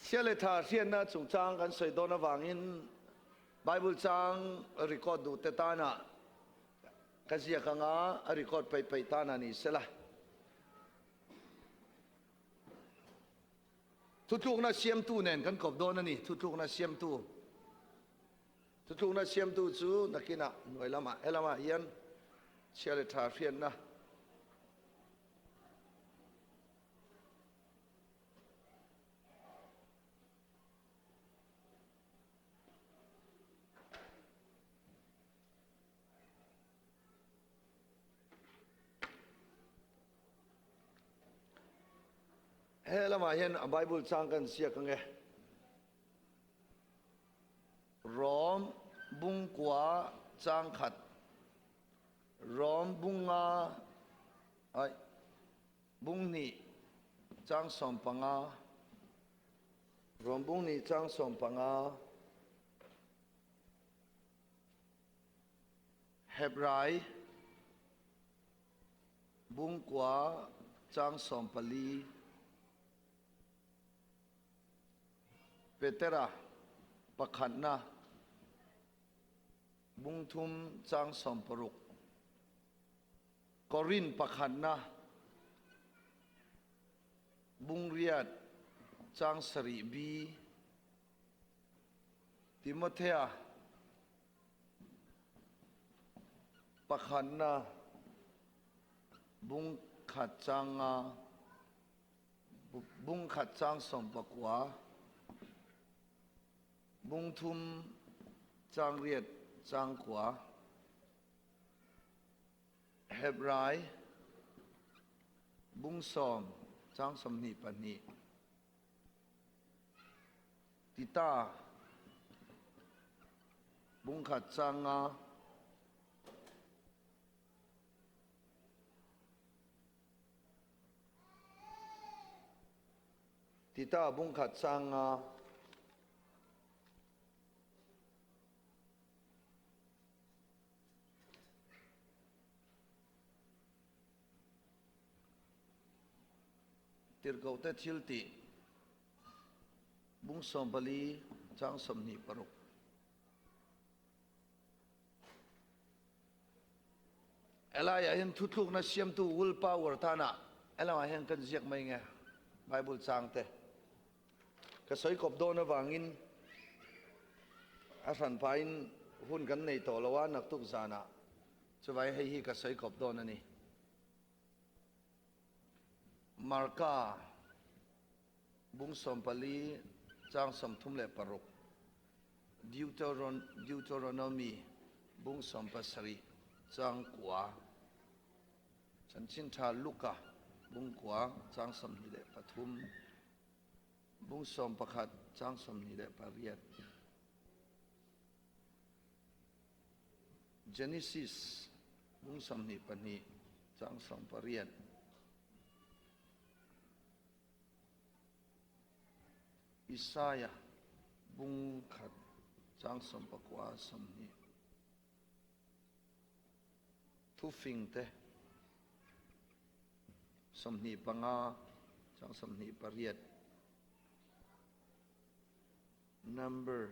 Chhia leh tha hriatna chungchang kan sawi dawn avangin Bible chang record duh te tana ka ziak anga a record peih peih tana ni sela. Thutlukna siamtu nen kan kawp dawn a ni, thutlukna siamtu. Thutlukna siamtu chu nakinah hnuai lamah helamah hian chhia leh tha hriatna. He lamah hian a Bible chang kan ziak ange. Rom bungkua chang khat. Rom bunga ai bung hnih chang 15. Rom bung hnih chang 15. Hebrai bungkua chang 14. Petera pakhatna bung thum chang 60. Korin pakhatna bung riat chang 7 b. Timothea pakhatna bung khat chang nga, bung khat chang 19, bung thum chang riat chang kua, Hebrai bung sawm chang 22. Tita bung khat chang nga. Tita bung khat chang nga. Tirhkohte thil tih bung 14 chang 26. Helaiah hian thuthlukna siamtu will power tana helamah hian kan ziak mai nge Bible chang te ka sawi kawp dawn avangin a hran pahin hun kan nei tawh lo a naktuk zanah chuvai hei hi ka sawi kawp dawn a ni. Marka bung 14 chang 36, Deuteronomy bung 17 chang kua, Chanchin Tha Luka bung kua chang 23, bung 11 chang 28. Genesis bung 22 chang 18. Isaiah bung khat chang 19 20. Thufing te 25 chang 28. Number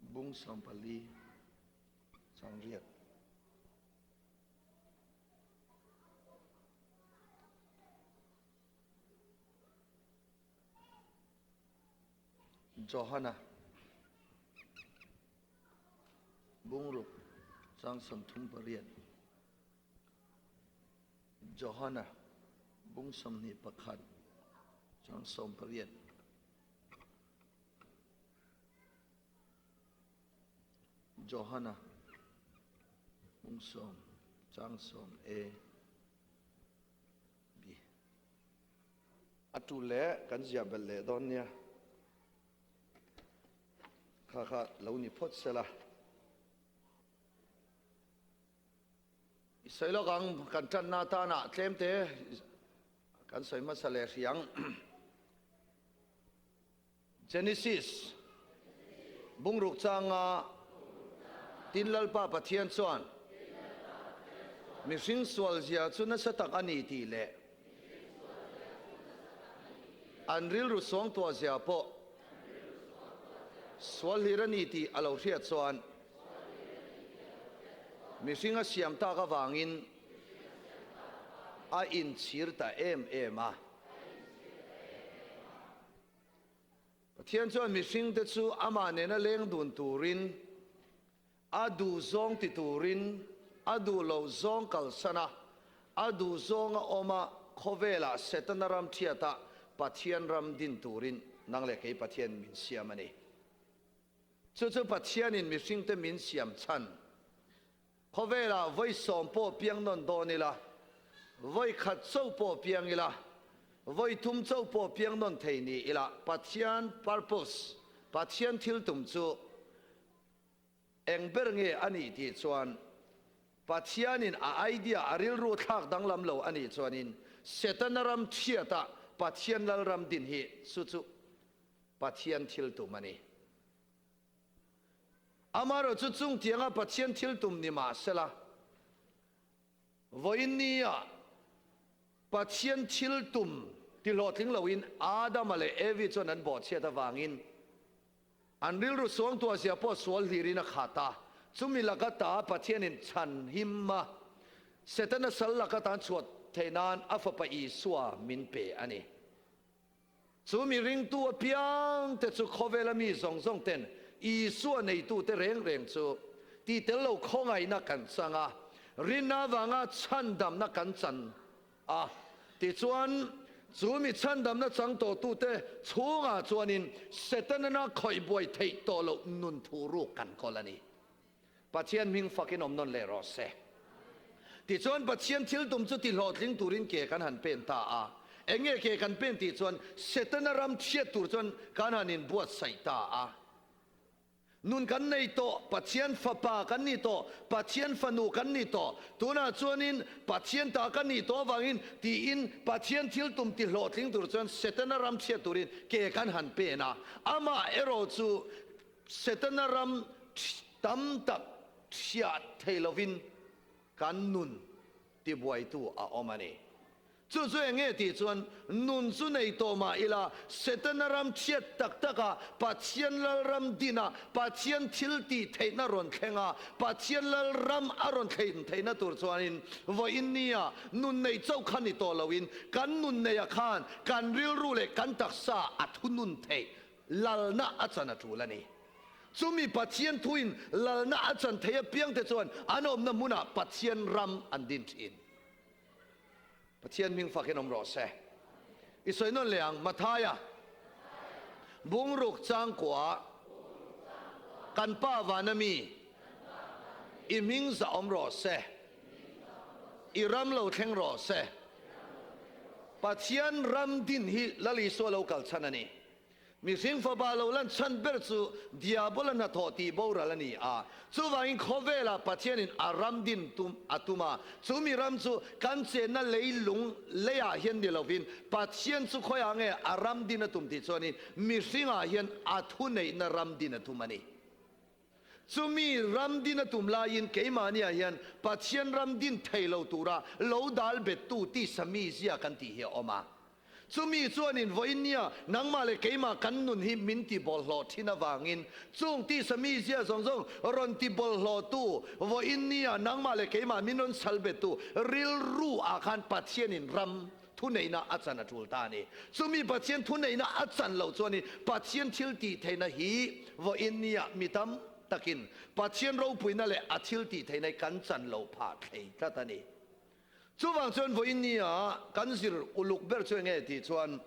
bung 14 chang riat. Johana bung ruk chang 38. Johana bung 21 chang 18. Johana bung sawm chang sawm A B. A tu le kan ziah belh leh dawn nia. Kha kha lo ni phawt sela. I sawi lawk ang, kan tanna atana tlemte kan sawi hmasa leh hriang. Genesis bungruk changa tin Lalpa Pathian chuan mihring sual zia chu nasa tak a ni tih leh. An rilru suangtuah zia pawh sual hlir a ni tih a lo hriat chuan mihring a siam tak avangin a inchhir ta em em a. Pathian chuan mihringte chu amah nena leng dun turin, A duh zawng ti turin a duh loh zawng kalsan a, a duh zawnga awm a, khawvelah Setana ram thiata Pathian ram din turin nang leh kei Pathian min siam a ni. Chu chu Pathianin mihringte min siam chhan. Khawvelah vawi sawm pawh piang nawn dawn ila, vawi khat chauh pawh piang ila, vawi thum chauh pawh piang nawn thei ni ila, Pathian purpose, Pathian thil tum chu Eng ber nge a nih tih chuan Pathianin a idea a rilru thlak danglam lo a nih chuanin Setana ram chhiata Pathian Lalram din hi chu chu Pathian thil tum a ni. Amaherawhchu chu chungtianga Pathian thil tum ni mahsela, Vawiin nia Pathian thil tum ti hlawhtling loin Adama leh Evi chuan an bawhchhiat avangin an rilru suangtuah zia pawh sual hlirin a khat a. Chumi laka ta Pathianin chhan him a, Setana sal laka tan chhuah theih nan a fapa Isua min pe a ni. Chu mi ringtu apiang te chu khawvela mi zawng zawng ten Isua neitute reng reng chu tih tel lo khawngaihna kan chang a, rinna avanga chhandamna kan chan a. Tichuan, chu mi chhandamna chang tawhtute chhungah chuanin Setana khawih buai theih tawh loh nun thu ruk kan kawl a ni. Pathian hming fakin awm nawn leh rawh se. Tichuan Pathian thil tum chu ti hlawhtling turin ke kan han pen ta a. Eng nge ke kan pen tih chuan Setana ram chhiat tur chuan kan han inbuatsaih ta a. Nun kan nei tawh, Pathian fapa kan ni tawh, Pathian fanu kan ni tawh, tunah chuanin Pathian ta kan nih tawh avangin tiin Pathian thil tum ti hlawhtling tur chuan Setana ram chhiat turin ke kan han pen a. Amah erawh chu Setana ram tam tak hriat thei lovin kan nun tibuaitu a awm a ni. Chu chu eng nge tih chuan nun chu nei tawh mah ila Setana ram chhiat tak taka Pathian Lalram dina Pathian thil tih theihna rawn thleng a, Pathian Lalram a rawn thlen theihna tur chuanin vawiin nia nun neih chauh kha ni tawh loin kan nun neiah khan kan rilru leh kan taksa a thunun theih Lalna a chan a tul a ni. Chumi Pathian thuin lalna a chan thei apiangte chuan an awmna hmunah Pathian ram an din thin. Pathian hming fakin awm rawh se. I sawi nawn leh ang, Mathaia, Bungruk changkua, kan Pa vana mi, i hming zah awm rawh se, i ram lo thleng rawh se. Pathian ram din hi Lal Isua lo kal chhan a ni. Mihring fapa lo lan chhan ber chu Diabola hnathawh tih boral a ni a. Chuvangin khawvelah Pathianin a ram din tum a tum a. Chu mi ram chu kan chenna leilung leiah hian ni lovin Pathian chu khawiah nge a ram din a tum tih chuanin mihringah hian a thuneihna ram din a tum a ni. Chumi ram din a tum laiin keimahniah hian Pathian ram din thei lo tura lo dal bettu tisa mizia kan tih hi a awm a. Chumi chuanin vawiinnia nangmah leh keimah kan nun hi min ti bawlhhlawh thin avangin chung tisa mizia zawng zawng rawn ti bawlhhlawhtu vawiinnia nangmah leh keimah min rawn sal bettu rilru ah khan Pathianin ram Thuneihna a chan a tul ta a ni. Chumi Pathian thuneihna a chan loh chuanin Pathian thil tih theihna hi vawiin nia mi tam takin Pathian ropuina leh a thil tih theihna hi kan chan loh phah thlei tlat a ni. Chuvang chuan vawiin nia kan zir uluk ber chu enge tih chuan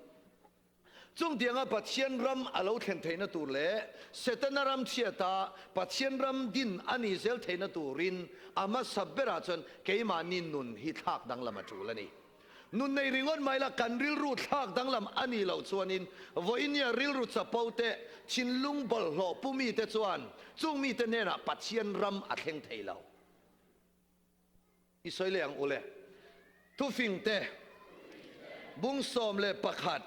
Chungtianga Pathian ram a lo thlen theihna tur leh Setana ram chhiata Pathian ram din a nih zel theihna turin a hmasa berah chuan keimahni nun hi thlak danglam a tul a ni. Nun nei ringawt mai la kan rilru thlak danglam a nih loh chuanin vawinia rilru chapo te, thinlung bawlhhlawh pu mite chuan chung mite hnenah Pathian ram a thleng thei lo. I sawi leh ang u le. Thufing te, bung 11,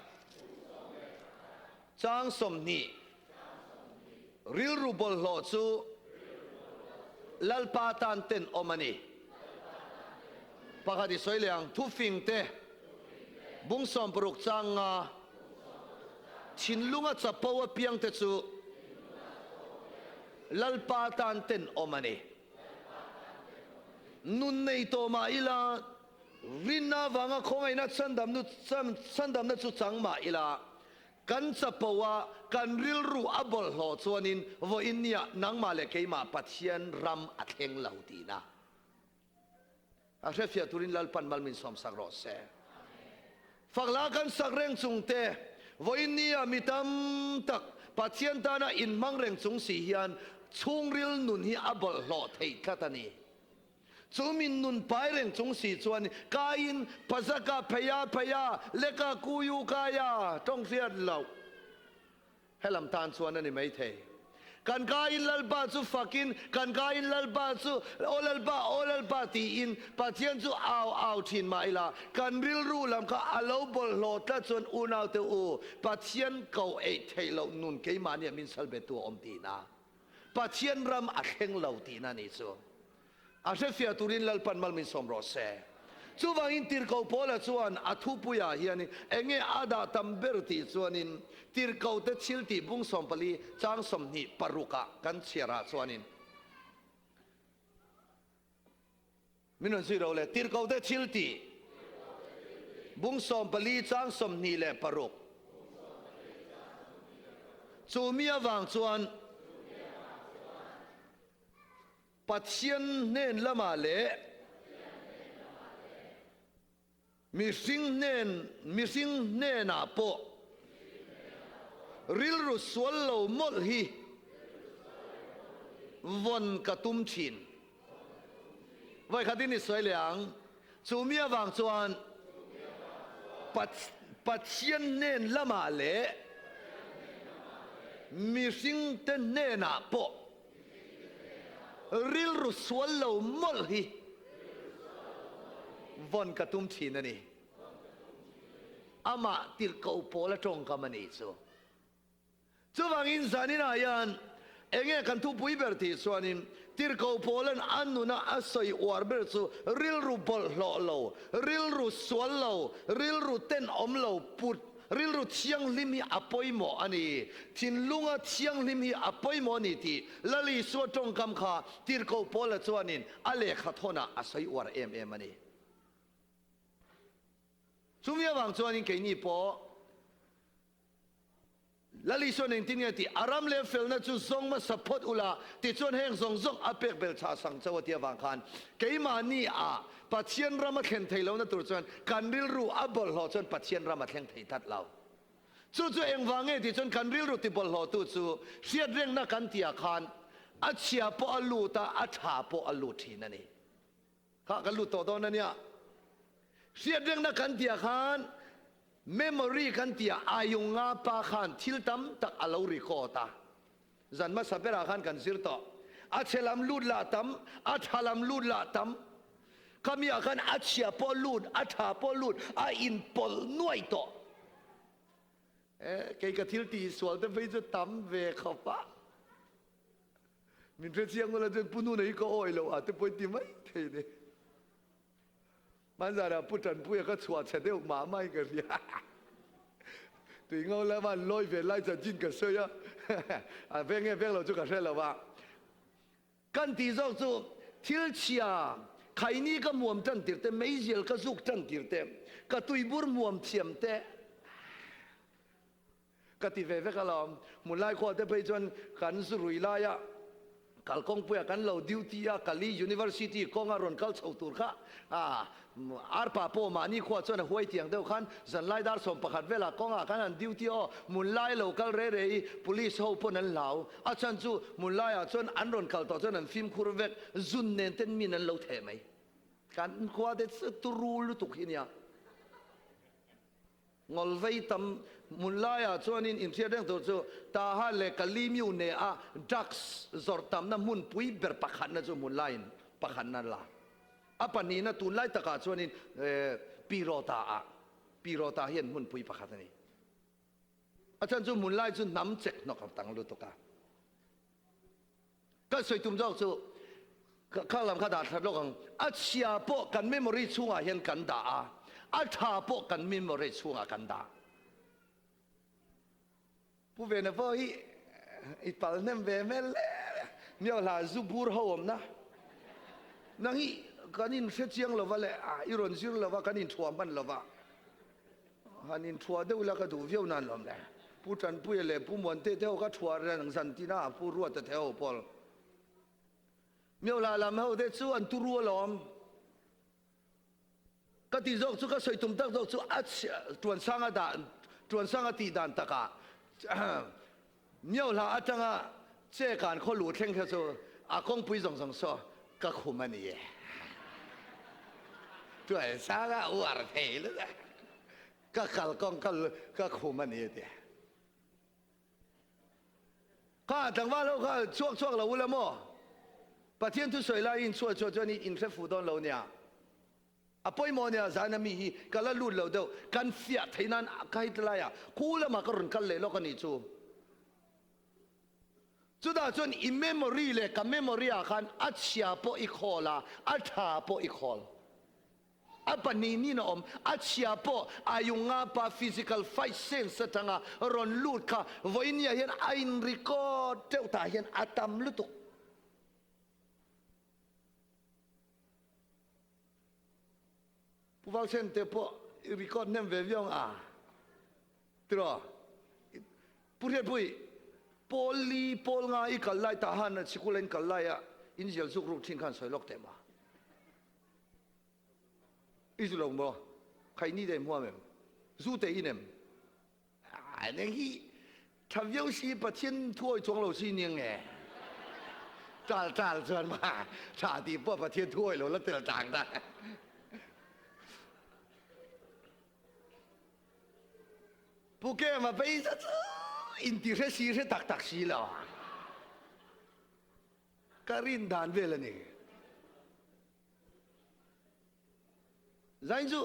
chang 20, rilru bawlhhlawh chu Lalpa tan ten awm a ni. Pakhat i sawi leh ang. Thufing te, bung 60 chang 5. Thinlunga chapo apiangte chu Lalpa tan tenawm a ni. Nun nei tawh mah ila, rinna avanga khawngaihna chhandamna chu chang mah ila, kan chapo a, kan rilru a bawlhhlawh chuanin vawiin nia nangmah leh keimah Pathian ram a thleng lo tihna. A hrefiah turin Lalpan mal min sawmsak rawh se. Fakla kan sak reng chung te, vawiin nia mi tam tak Pathian tana inhmang reng chung si hian chhungril nun hi a bawlhhlawh theih tlat a ni. Chu min nun pai reng chung si chuan kaiin pazaka pheia pheia leka kuyu kaia tawng hriat loh. Helam tan chuan a ni maithei. Kan kaiin Lalpa chu fakin, kan kaiin Lalpa chu Aw Lalpa, Aw Lalpa tiin Pathian chu au au thin mah ila, kan rilru lam kha a lo bawlhhlawh tlat chuan unaute u, Pathian ko eih theih loh nun keimahniah min salbettu a awm tihna, Pathian ram a thleng lo tihna a nih chu. A hrefiah turin Lalpan mal min sawm rawh se. Chuvangin Tirhkoh Paula chuan a thupuiah hian enge a dah tam ber tih chuanin Tirhkohte thil tih bung 14 chang 26 ah kan chhiarah chuanin min rawn zui ro le. Tirhkohte thil tih bung 14 chang 26 Chu mi avang chuan Pathian hnen lamah leh mihring hnen mihring hnenah pawh rilru sual lo mawlh hi vawn ka tum thin. Vawikhatin i sawi leh ang, chu mi avang chuan Pathian hnen lamah leh mihringte hnenah pawh Rilru sual lo mawlh hi vawn ka tum thin a ni. Amah tirhkoh pawl a tawngkam a nih chu. Chuvangin zaninah hian enge kan thupui ber tih chuanin tirhkoh pawlan a nuna a sawi uar ber chu rilru bawlhhlawh lo, rilru sual lo, rilru tenawm lo put Rilru thianghlim hi a pawimawh a ni. Thinlunga thianghlim hi a pawimawh a ni tih Lal Isua tawngkam kha Tirhkoh Paula chuanin a lehkha thawnah a sawi uar em em a ni. Chumi avang chuanin keini pawh Lal Isuan engtin nge tih a ram leh felna chu zawng hmasa phawt ula tichuan heng zawng zawng a pek bel chah sang chauh a tih avang khan keimahni ah Pathian ram a thlen thei lohna tur chuan kan rilru a bawlhhlawh chuan Pathian ram a thleng thei tlat lo. Chu chu engvang nge tih chuan kan rilru ti bawlhhlawhtu chu hriatrengna kan tihah khan a chhia pawh a lut a, a tha pawh a lut thin a ni. Kha kan lut tawh dawn a nia. Hriatrengna kan tihah khan memory kan tihah Ayunga pa khan thil tam tak a lo record a. Zan hmasa berah khan kan zir tawh. A chhe lam lut lah tam, a tha lam lut lah tam. Khami ah khan a chhia pawh lut, a tha pawh lut, a inpawlh nuai tawh. Eh, kei ka thil tih sual te phei chu tam ve khawp a. Min hrechiang ula chuan Pu Nuna hi ka awih loh ah te pawh i ti mai thei ni. Hmanzanah Pu Tanpuia ka chhuah chhe deuh mah mah in ka hria. Tui ngo lama an lawi ve lai chanchin ka sawi a, a veng nge veng lo chu ka hre lo a. Kan tih zawk chu thil chhia khaini ka hmuam tan tir te, meizial ka zuk tan tir te, ka tuibur hmuam thiam te, Ka ti ve vek alawm. Hmunlai khua te phei chuan kan zu rui laia kalkawngpuia kan lo duty a, Kali University kawnga rawn kal chho tur kha arpa pawh mahni khua chuan a huai tiang deuh khan zanlai dar 11 velah kawngah khan an duty aw, hmunlai lo kal re re i police ho pawn an hlau. A chhan chu hmunlaiah chuan an rawn kal tawh chuan an fimkhur vek, zun nen ten min an lo theh mai. Kan khua te chu turu lutuk hi nia. Ngawlvei tam hmun laiah chuanin inhriat reng tur chu Taha leh Kalimiu nea drugs zawrh tamna hmunpui ber pakhatna chu hmun laiin pakhatna la. A pahnihna tunlai takah chuanin Pirota-ah Pirota hian hmunpui pakhat a ni. A chhan chu hmun lai chu hnam chek hnawk a tang lutuk a. Kan sawi tum zawk chu kha lam kha dah that lawk ang. A chhia pawh kan memory chhungah hian kan dah a, a tha pawh kan memory chhungah kan dah. Pu Vena pawh hi i pal hnem ve hmel hle a, miau hla zu bur ho awmna. Nang hi kan inhre chiang lova leh i rawn zir lova kan inthuah hman lova, han inthuah deuh ila ka duh viau nan lawm le. Pu Tanpuia leh Pu Muante te ho ka thuah reng zan tina Pu Ruata te ho pawl. Miau hla lam ho te chu an turu alawm. Ka ti zawk chu ka sawi tum tak zawk chu a Tuansanga dah Tuansanga tih dan takah Miohla atanga Chekan khaw luh thleng kha chu a kawngpui zawng zawng saw ka khum a ni e. Tuansanga uar thei lutuk ka kal kawng ka khum a ni a ti. Kha tlangval ho kha chhuak chhuak lo ula maw? Pathian thusawi lai in chhuah chhuah chuan in inhre fuh dawn lo nia. A pawimawh nia zan a mi hi ka la lut lo deuh, kan fiah theih nan ka hit lai ah khu lamah ka rawn kal leh lawk a nih chu. Chutah chuan i memory leh ka memory ah khan a chhia pawh i khawl a, a tha pawh i khawl. A pahnih a awm, a chhia pawh Ayunga pa physical fight sense atanga rawn lut kha vawinia hian a in record teuh tah hian a tam lutuk. Pu Valsen te pawh i record hnem ve viau ang a tiraw? Pu Hriatpui, Pawl li pawl nga i kal lai tah han sikul a in kal lai a in zial zuk ruk thin khan sawi lawk teh ma? I zu lo maw? Khai ni te hmuam em? Zu te in em? Neng hi tha viau si Pathian thu awi chuang lo si nia nge? Tal tal chuan ma tha ti pawh Pathian thu awi lo la tel tang ta. Pu Kema phei za chu inti hre si hre tak tak si lo. Ka rin dan vel a ni. Zain chu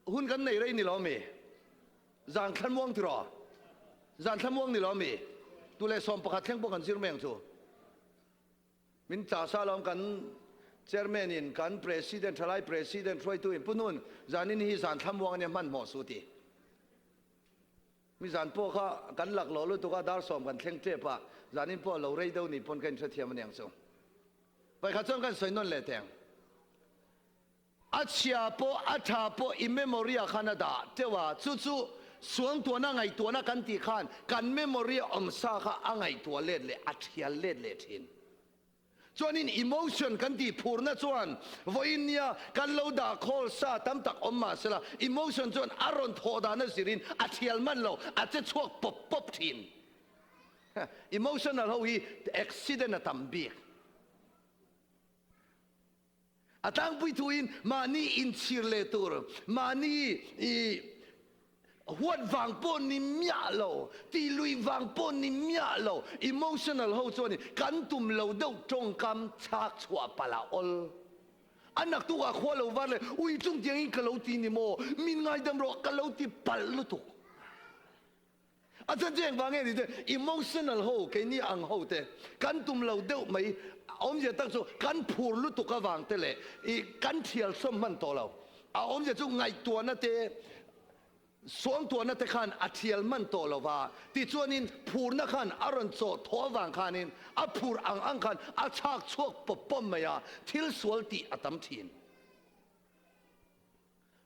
hun kan nei rei ni lo mi? Zan thlamuang tiraw? Zan thlamuang ni lo mi? Tu leh 11 thleng pawh kan zir mai ang chu. Min tla sa lawm kan chairman in kan president thalai president hruaitu in Pu Nun zanin hi zan thlamuang ania hmanhmawh su ti. Mizan pawh kha kan laklawh lutuk a, dar 10 kan thleng tep a, zanin pawh a lo rei deuh ni pawn ka inhrethiam a niang chu. Vawikhat chuan kan sawi nawn leh teng. A chhia pawh a tha pawh i memory ah khan a dah teuh a, chu chu suangtuahna ngaihtuahna kan tih khan kan memory a awm sa kha a ngaihtuah let leh a thial let leh thin. Chuanin emotion kan tih phurna chuan vawiin nia kan lo dah khawl sa tam tak awm mah sela, emotion chuan a rawn thawh dan a zirin a thial man lo, a che chhuak pawp pawp thin. Emotional ho hi accident a tam bik. A tlangpui thuin mahni inchhir leh tur, mahni i huat vang pawh ni miah lo, tih lui vang pawh ni miah lo, emotional ho chuan kan tum lo deuh tawngkam chhak chhuah palh a awl. A naktukah khua lo var leh ui chung tiangin ka lo ti ni maw, min ngaidam rawh ka lo ti palh lutuk. A chhan chu engvang nge ni te, emotional ho keini ang ho te kan tum lo deuh mai, awmzia tak chu kan phur lutuk avang te leh i kan thial sawm hman tawh lo. A awmzia chu ngaihtuahna te, suangtuahna te khan a thial hman tawh lo va, tichuanin phurna khan a rawn chawh thawh avang khanin a phur ang ang khan a chhak chhuak pawp pawp mai a, thil sual tih a tam thin.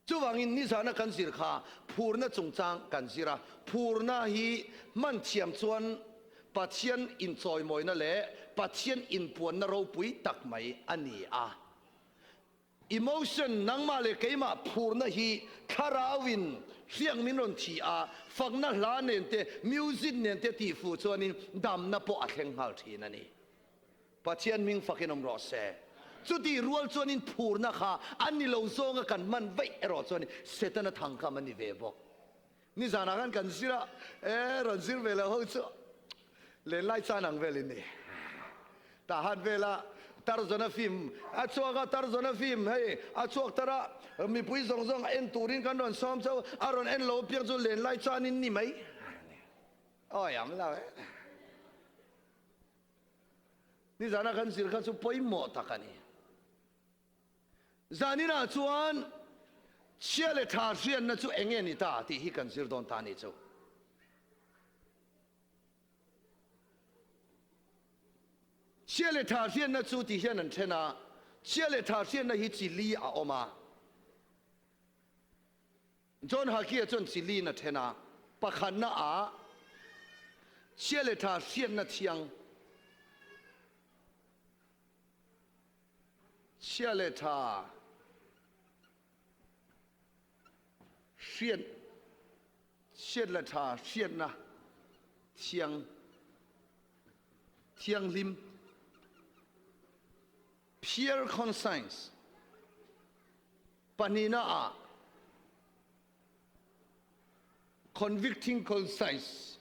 Chuvangin nizana kan zir kha phurna chungchang kan zir a, phurna hi hman thiam chuan Pathian inchawimawina leh Pathian inpuanna ropui tak mai a ni a. Emotion, nangmah leh keimah phurna hi thlarauin hriak min rawn thi a, fakna hla nen te, music nen te tihfuh chuanin damna pawh a thleng nghal thin a ni. Pathian hming fakin awm rawh se. Chutih rual chuanin phurna kha a ni lo zawnga kan hman vaih erawh chuan Setana thangkam a ni ve bawk. Nizanah khan kan zir a, e rawn zir ve lo ho chu lenlai chan ang velin ni. Tahan vela Tarzana film a chhuak a, Tarzana film hei a chhuak tar a, mipui zawng zawng en turin kan rawn sawm chauh, a rawn en lo apiang chu lenlai chanin ni mai. Awi ang lo e. Nizana kan zir kha chu pawimawh tak a ni. Zaninah chuan chhia leh tha hriatna chu eng nge ni ta tih hi kan zir dawn ta a ni chu. Chhia leh tha hriatna chu ti hian an then a, chhia leh tha hriatna hi chi li a awm a. John Hagee-a chuan chi liin a then a, pakhatna ah chhia leh tha hriatna thiang, chhia leh tha hriat, chhiat leh tha hriatna thiang, thianghlim, pure conscience, Pahnihna ah convicting conscience.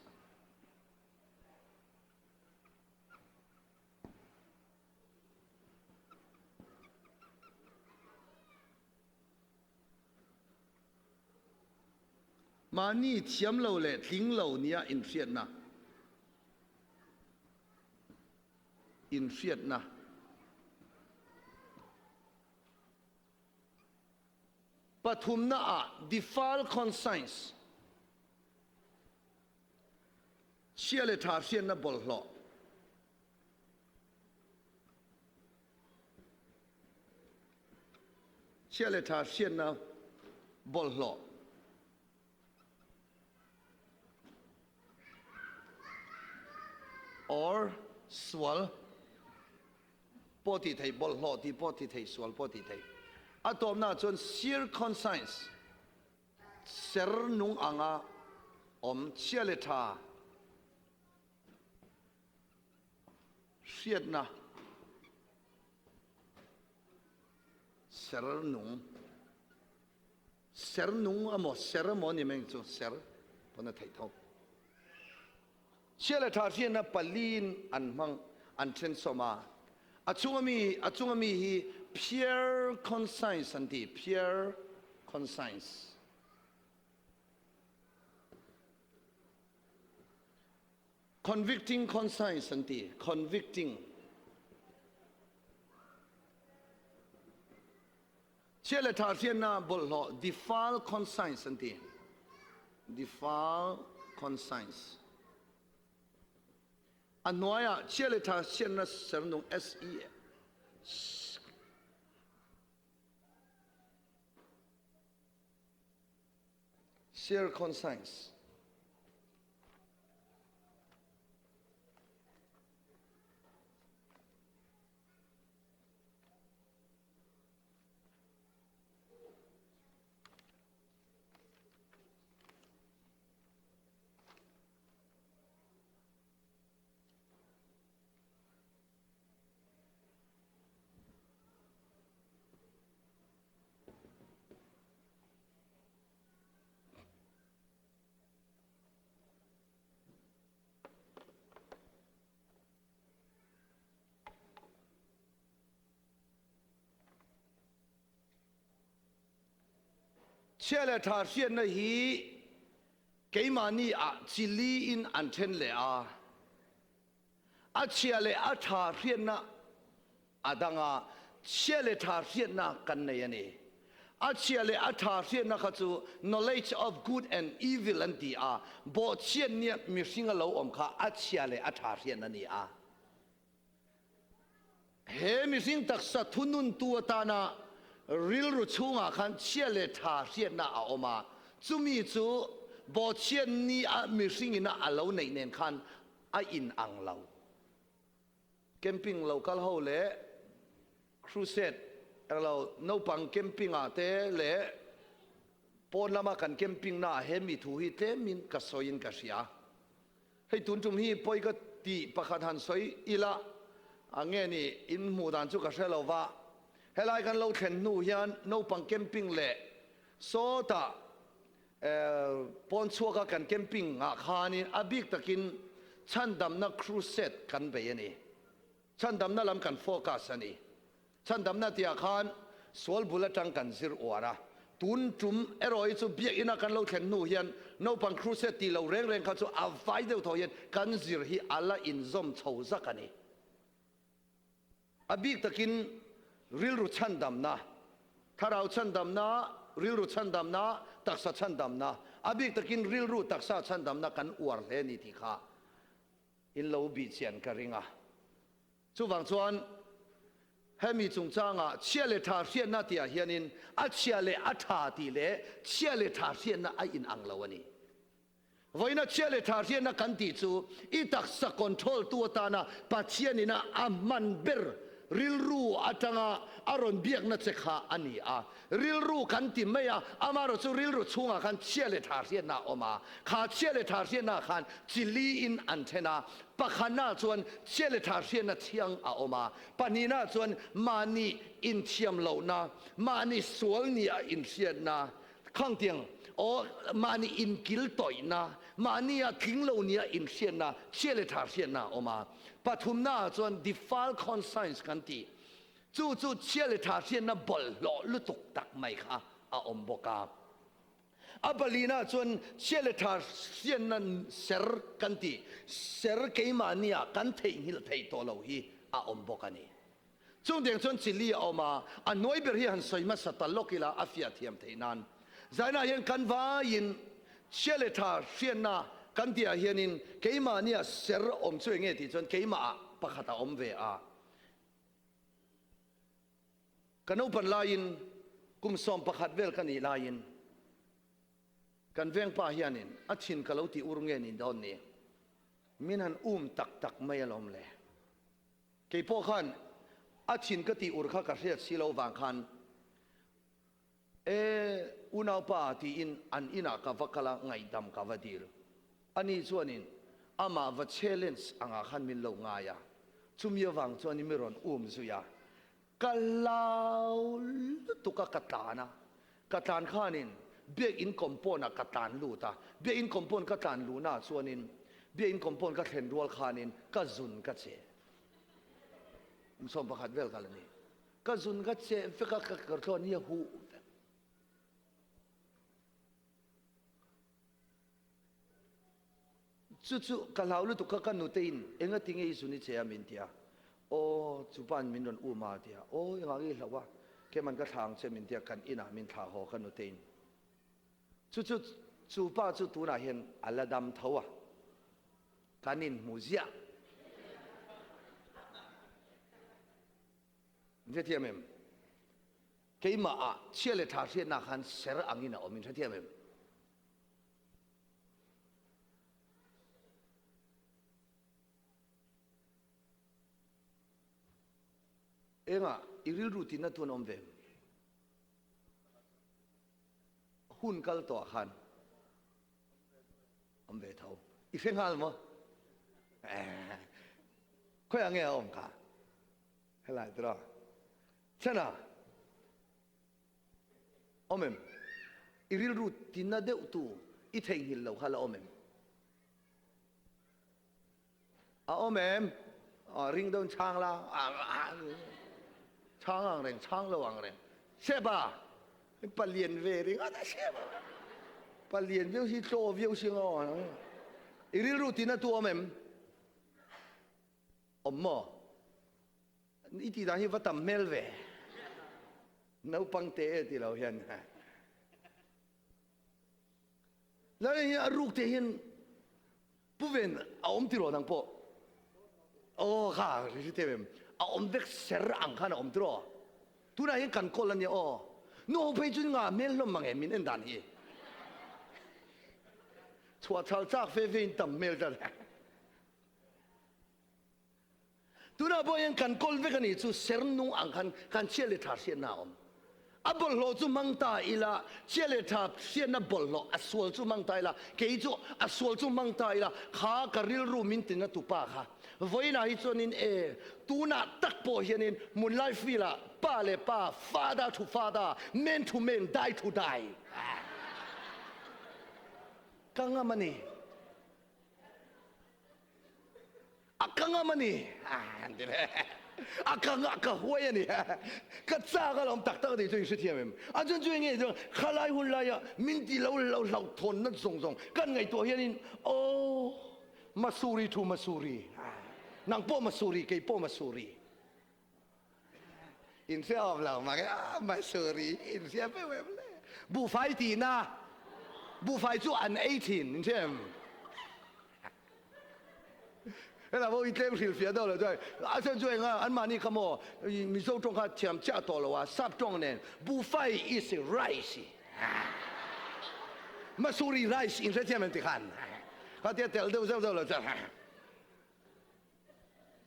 Mahni thiam lo leh tling lo nia inhriatna. Inhriatna. Pathumna ah defile conscience, chhia le tha hriatna bawlhhlawh. Chhia le tha hriatna bawlhhlawh. Or sual. Pawh tih theih, bawlhhlawh tih pawh ti thei, sual pawh ti thei. A tawpnaah chuan sear conscience, ser nung anga awm, chhia leh tha hriatna, ser nung, ser nung emaw, ser emaw a ni mai ang chu, ser pawn a theih tho. Chhia leh tha hriatna paliin an hmang, an thensawm a. A chunga mi, a chunga mi hi pure conscience an ti, pure conscience. Convicting conscience an ti, convicting. Chhia leh tha hriatna bawlhhlawh defile conscience an ti. Defile conscience. A hnuaiah chhia leh tha hriatna sernung SE Share conscience. Chhia leh tha hriatna hi keimahni ah chili in an then leh a, a chhia leh a tha hriatna a dang a, chhia leh tha hriatna kan nei a ni. A chhia leh a tha hriatna kha chu knowledge of good and evil an ti a, bawhchhiat nia mihring a lo awm kha a chhia leh a tha hriatna a ni a. He mihring taksa thununtu atana rilru chhungah khan chhia leh tha hriatna a awm a, chumi chu bawhchhiat ni a mihringin a lo neih nen khan a inang lo. Camping lo kal ho leh crusade eng lo naupang camping ah te leh pawn lama kan camping na ah he mi thu hi tlemin ka sawiin ka hria. Hei tun tum hi pawi ka tih pakhat han sawi ila a nge ni in hmuh dan chu ka hre lo va, helai kan lo thlen hnu hian naupang camping leh sawtah pawn chhuaka kan camping ah khanin a bik takin chhandamna crusade kan bei a ni. Chhandamna lam kan focus a ni. Chhandamna tihah khan sual bul atang kan zir uar a, tun tum erawh hi chu biakina kan lo thlen hnu hian naupang crusade tih lo reng reng kha chu a vai deuh thaw hian kan zir hi a la inzawm chho zak a ni. A bik takin rilru chhandamna, thlarau chhandamna, rilru chhandamna, taksa chhandamna, a bik takin rilru taksa chhandamna kan uar hle a ni tih kha in lo bihchian ka ring a. Chuvang chuan hemi chungchanga chhia leh tha hriatna tihah hianin a chhia leh a tha tih leh chhia leh tha hriatna a inang lo a ni. Vawiina chhia leh tha hriatna kan tih chu i taksa control tu atana Pathianina a hman ber rilru atanga a rawn biakna che kha a ni a. Rilru kan ti mai a, amaherawh chu rilru chhungah khan chhia leh tha hriatna a awm a. Kha chhia leh tha hriatnaah khan chi liin an then a. Pakhatnaah chuan chhia leh tha hriatna thiang a awm a. Pahnihnaah chuan mahni inthiam lohna, mahni sual nia inhriatna, khangtiang aw mahni inkil tawihna, mahnia tling lo nia inhriatna, chhia leh tha hriatna a awm a. Pathumnaah chuan defiled conscience kan tih. Chu chu chhia leh tha hriatna bawlhhlawh lutuk tak mai kha a awm bawk a. A palina chuan chhia leh tha hriatna ser kan tih, ser keimahnia kan theihnghilh theih tawh lo hi a awm bawk a ni. Chung tiang chuan chili a awm a, a hnuai ber hi han sawi hmasa ta lawk ila a fiah thiam theih nan. Zainah hian kan vaiin chhia leh tha hriatna kan tihah hianin keimahnia ser awm chu enge tih chuan keimahah pakhat a awm ve a. Ka naupan laiin kum 11 vel ka nih laiin kan vengpa hianin a thin ka lo tih ur nge ni dawn ni? Min han um tak tak mai alawm le. Kei pawh khan a thin ka tih ur kha ka hriat si lo vang khan E unaupa tiin an inah ka va kal a, ngaihdam ka va dil. Ani chuanin amah va challenge angah khan min lo ngai a, chumi avang chuanin mi rawn um zui a. Ka hlau lutuk a, ka tlan a. Ka tlan khanin Biakinn compound ah ka tlan lut a, Biakinn compound ka tlan luhnaah chuanin Biakinn compound ka thlen rual khanin ka zun ka che. Kum 11 vel ka la ni. Ka zun ka cheh vek a, ka kawrthlawn hi a huh vek. Chu chu ka hlau lutuk kha ka nutein engati nge i zun i che a min ti a. Aw chupa'n min rawn um a a ti a. Aw engah nge i hlauh a, keiman ka thla ang che min ti a, kan inah min thlah haw ka nutein. Chu chu chupa chu tunah hian a la dam tho a. Kan inhmu ziah. In hrethiam em? Keimah ah chhia leh tha hriatnak khan ser angin a awm. In hrethiam em? Engah i rilru tinna tuan awm ve em? Hun kal tawh ah khan awm ve tho. I hre nghal maw? Khawiah nge a awm kha? Helai tura. Chana awm em? I rilru tina deuh tu i theihnghilh lo kha la awm em? A awm em? Ring deuhin chhang la. Chhang ang reng, chhang lo ang reng. Seba! Palian ve ringawt a seba. Palian viau si, tlaw viau si ngaw. I rilru tina tu awm em? Awm maw? I tih dan hi va tam hmel ve. Naupang te e ti lo hian. Lal hi a ruk te hian pu ven a awm tiraw nang pawh. Aw kha ri te em a awm vek ser ang khan a awm tiraw. Tunah hian kan kawl ania aw. Nu ho phei chu nga hmel hlawm mang em min en dan hi. Chhuah chhal chak fe fe in tam hmel tlat. Tunah pawh hian kan kawl vek a nih chu ser nung ang khan kan chhia leh tha hriatna a awm. A bawlhhlawh chu hmang ta ila, chhia leh tha hriatna bawlhhlawh a sual chu hmang ta ila, kei chu a sual chu hmang ta ila, kha ka rilru min tina tu pa kha vawiinah hi chuanin e, tunah tak pawh hianin hmunlai field-ah pa leh pa, father to father, man to man, die to die ka ngam a ni. A ka ngam a ni an ti le. A ka ngah ka huai a ni. Ka chak a lawm tak tak a ni chu in hrethiam em? A chuan chu enge chuan khalai hun laia min ti lo lo hlauhthawn nat zawng zawng kan ngaihtuah hianin aw Masuri thu Masuri nang pawh Masuri kei pawh Masuri In hre awm lo mang e, ah Masuri in hria feuh em le. Buhfai tihna, buhfai chu an ei thin, in hria em? Helai pawh i tlem hrilhfiah deuh lo chuan a chhan chu enga anmahni kha maw Mizo tawng kha thiam chiah tawh lo a, sap tawng nen Buhfai is rice Masuri rice inhrethiam em tikhan khatia tel deuh zeuh zeuh lo chuan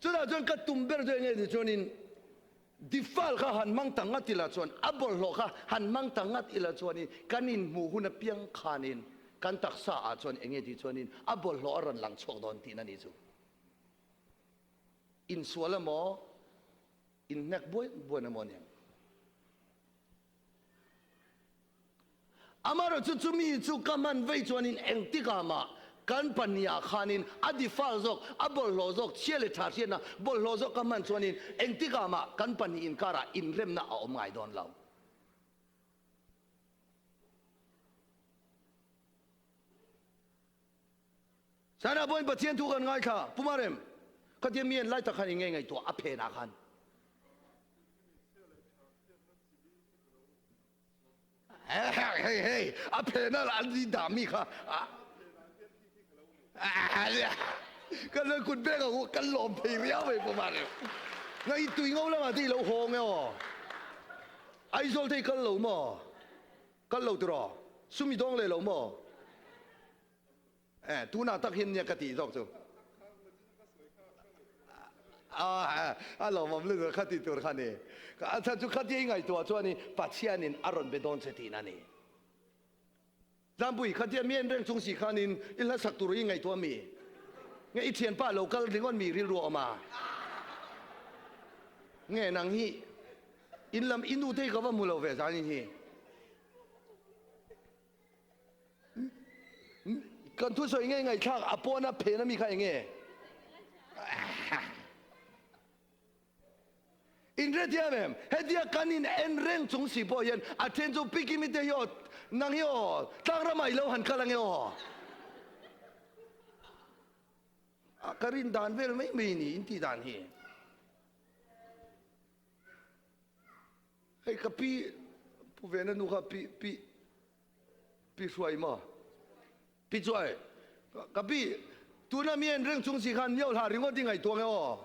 Chutah chuan ka tum ber chu enge ni chuanin Difal kha han hmang ta ngat ila chuan, a bawlhhlawh kha han hmang ta ngat ila chuanin kan inhmuh hun apiang khanin kan taksa ah chuan enge tih chuanin a bawlhhlawh a rawn lang chhuak dawn tihna ni chu. Insual emaw, inhnek buai buain emaw aniang. Amaherawhchu chumi chu ka hman vei chuanin engtikah mah kan pahnih khanin a difal zawk, a bawlhhlawh zawk, chhia leh tha hriatna bawlhhlawh zawk ka hman chuanin engtikah mah kan pahnih inkarah inremna a awm ngai dawn lo. China pawhin Pathian thu kan ngaithla, Pu Marem, khatia mi en lai tak khan i ngei ngaihtuah a phenah khan. Hei hei, a phena an ni dah mi kha. Kan lo kut bek ang u, kan lawm thei riau mai Pu Marem. Nang i tui ngo lamah te i lo hawng e aw. Aizawl te i kal lo maw? Kal lo tiraw? Sum i dawng leh lo maw? Eh, tunah tak hian nia ka tih zawk chu. A lawmawm lutuk kha ti tur kha ni. A chhan chu khatia i ngaihtuah chuan i Pathianin a rawn be dawn che tihna ni. Zampui, khatia mi en reng chung si khanin i hla sak tur i ngaihtuah mi? Nge i thianpa lo kal ringawt mi rilru a awm a? Nge nang hi in lam i nu te hi ka va hmu lo ve zanin hi. Kan thusawi nge ngaihthlak a pawna phen ami kha enge? In hrethiam em? Hetia kan in en reng chung si pawh hian a then chu Pikimi te hi aw, nang hi aw, tlangram ah i lo han kal ange aw. Ka rin dan vel mai mai ni in tih dan hi. Hei ka pi Pu Vena nu kha pi pi pi hruai maw? Pi chuai ka pi tuna mi en reng chung si khan mio hla ringawt i ngaihtuah nge aw?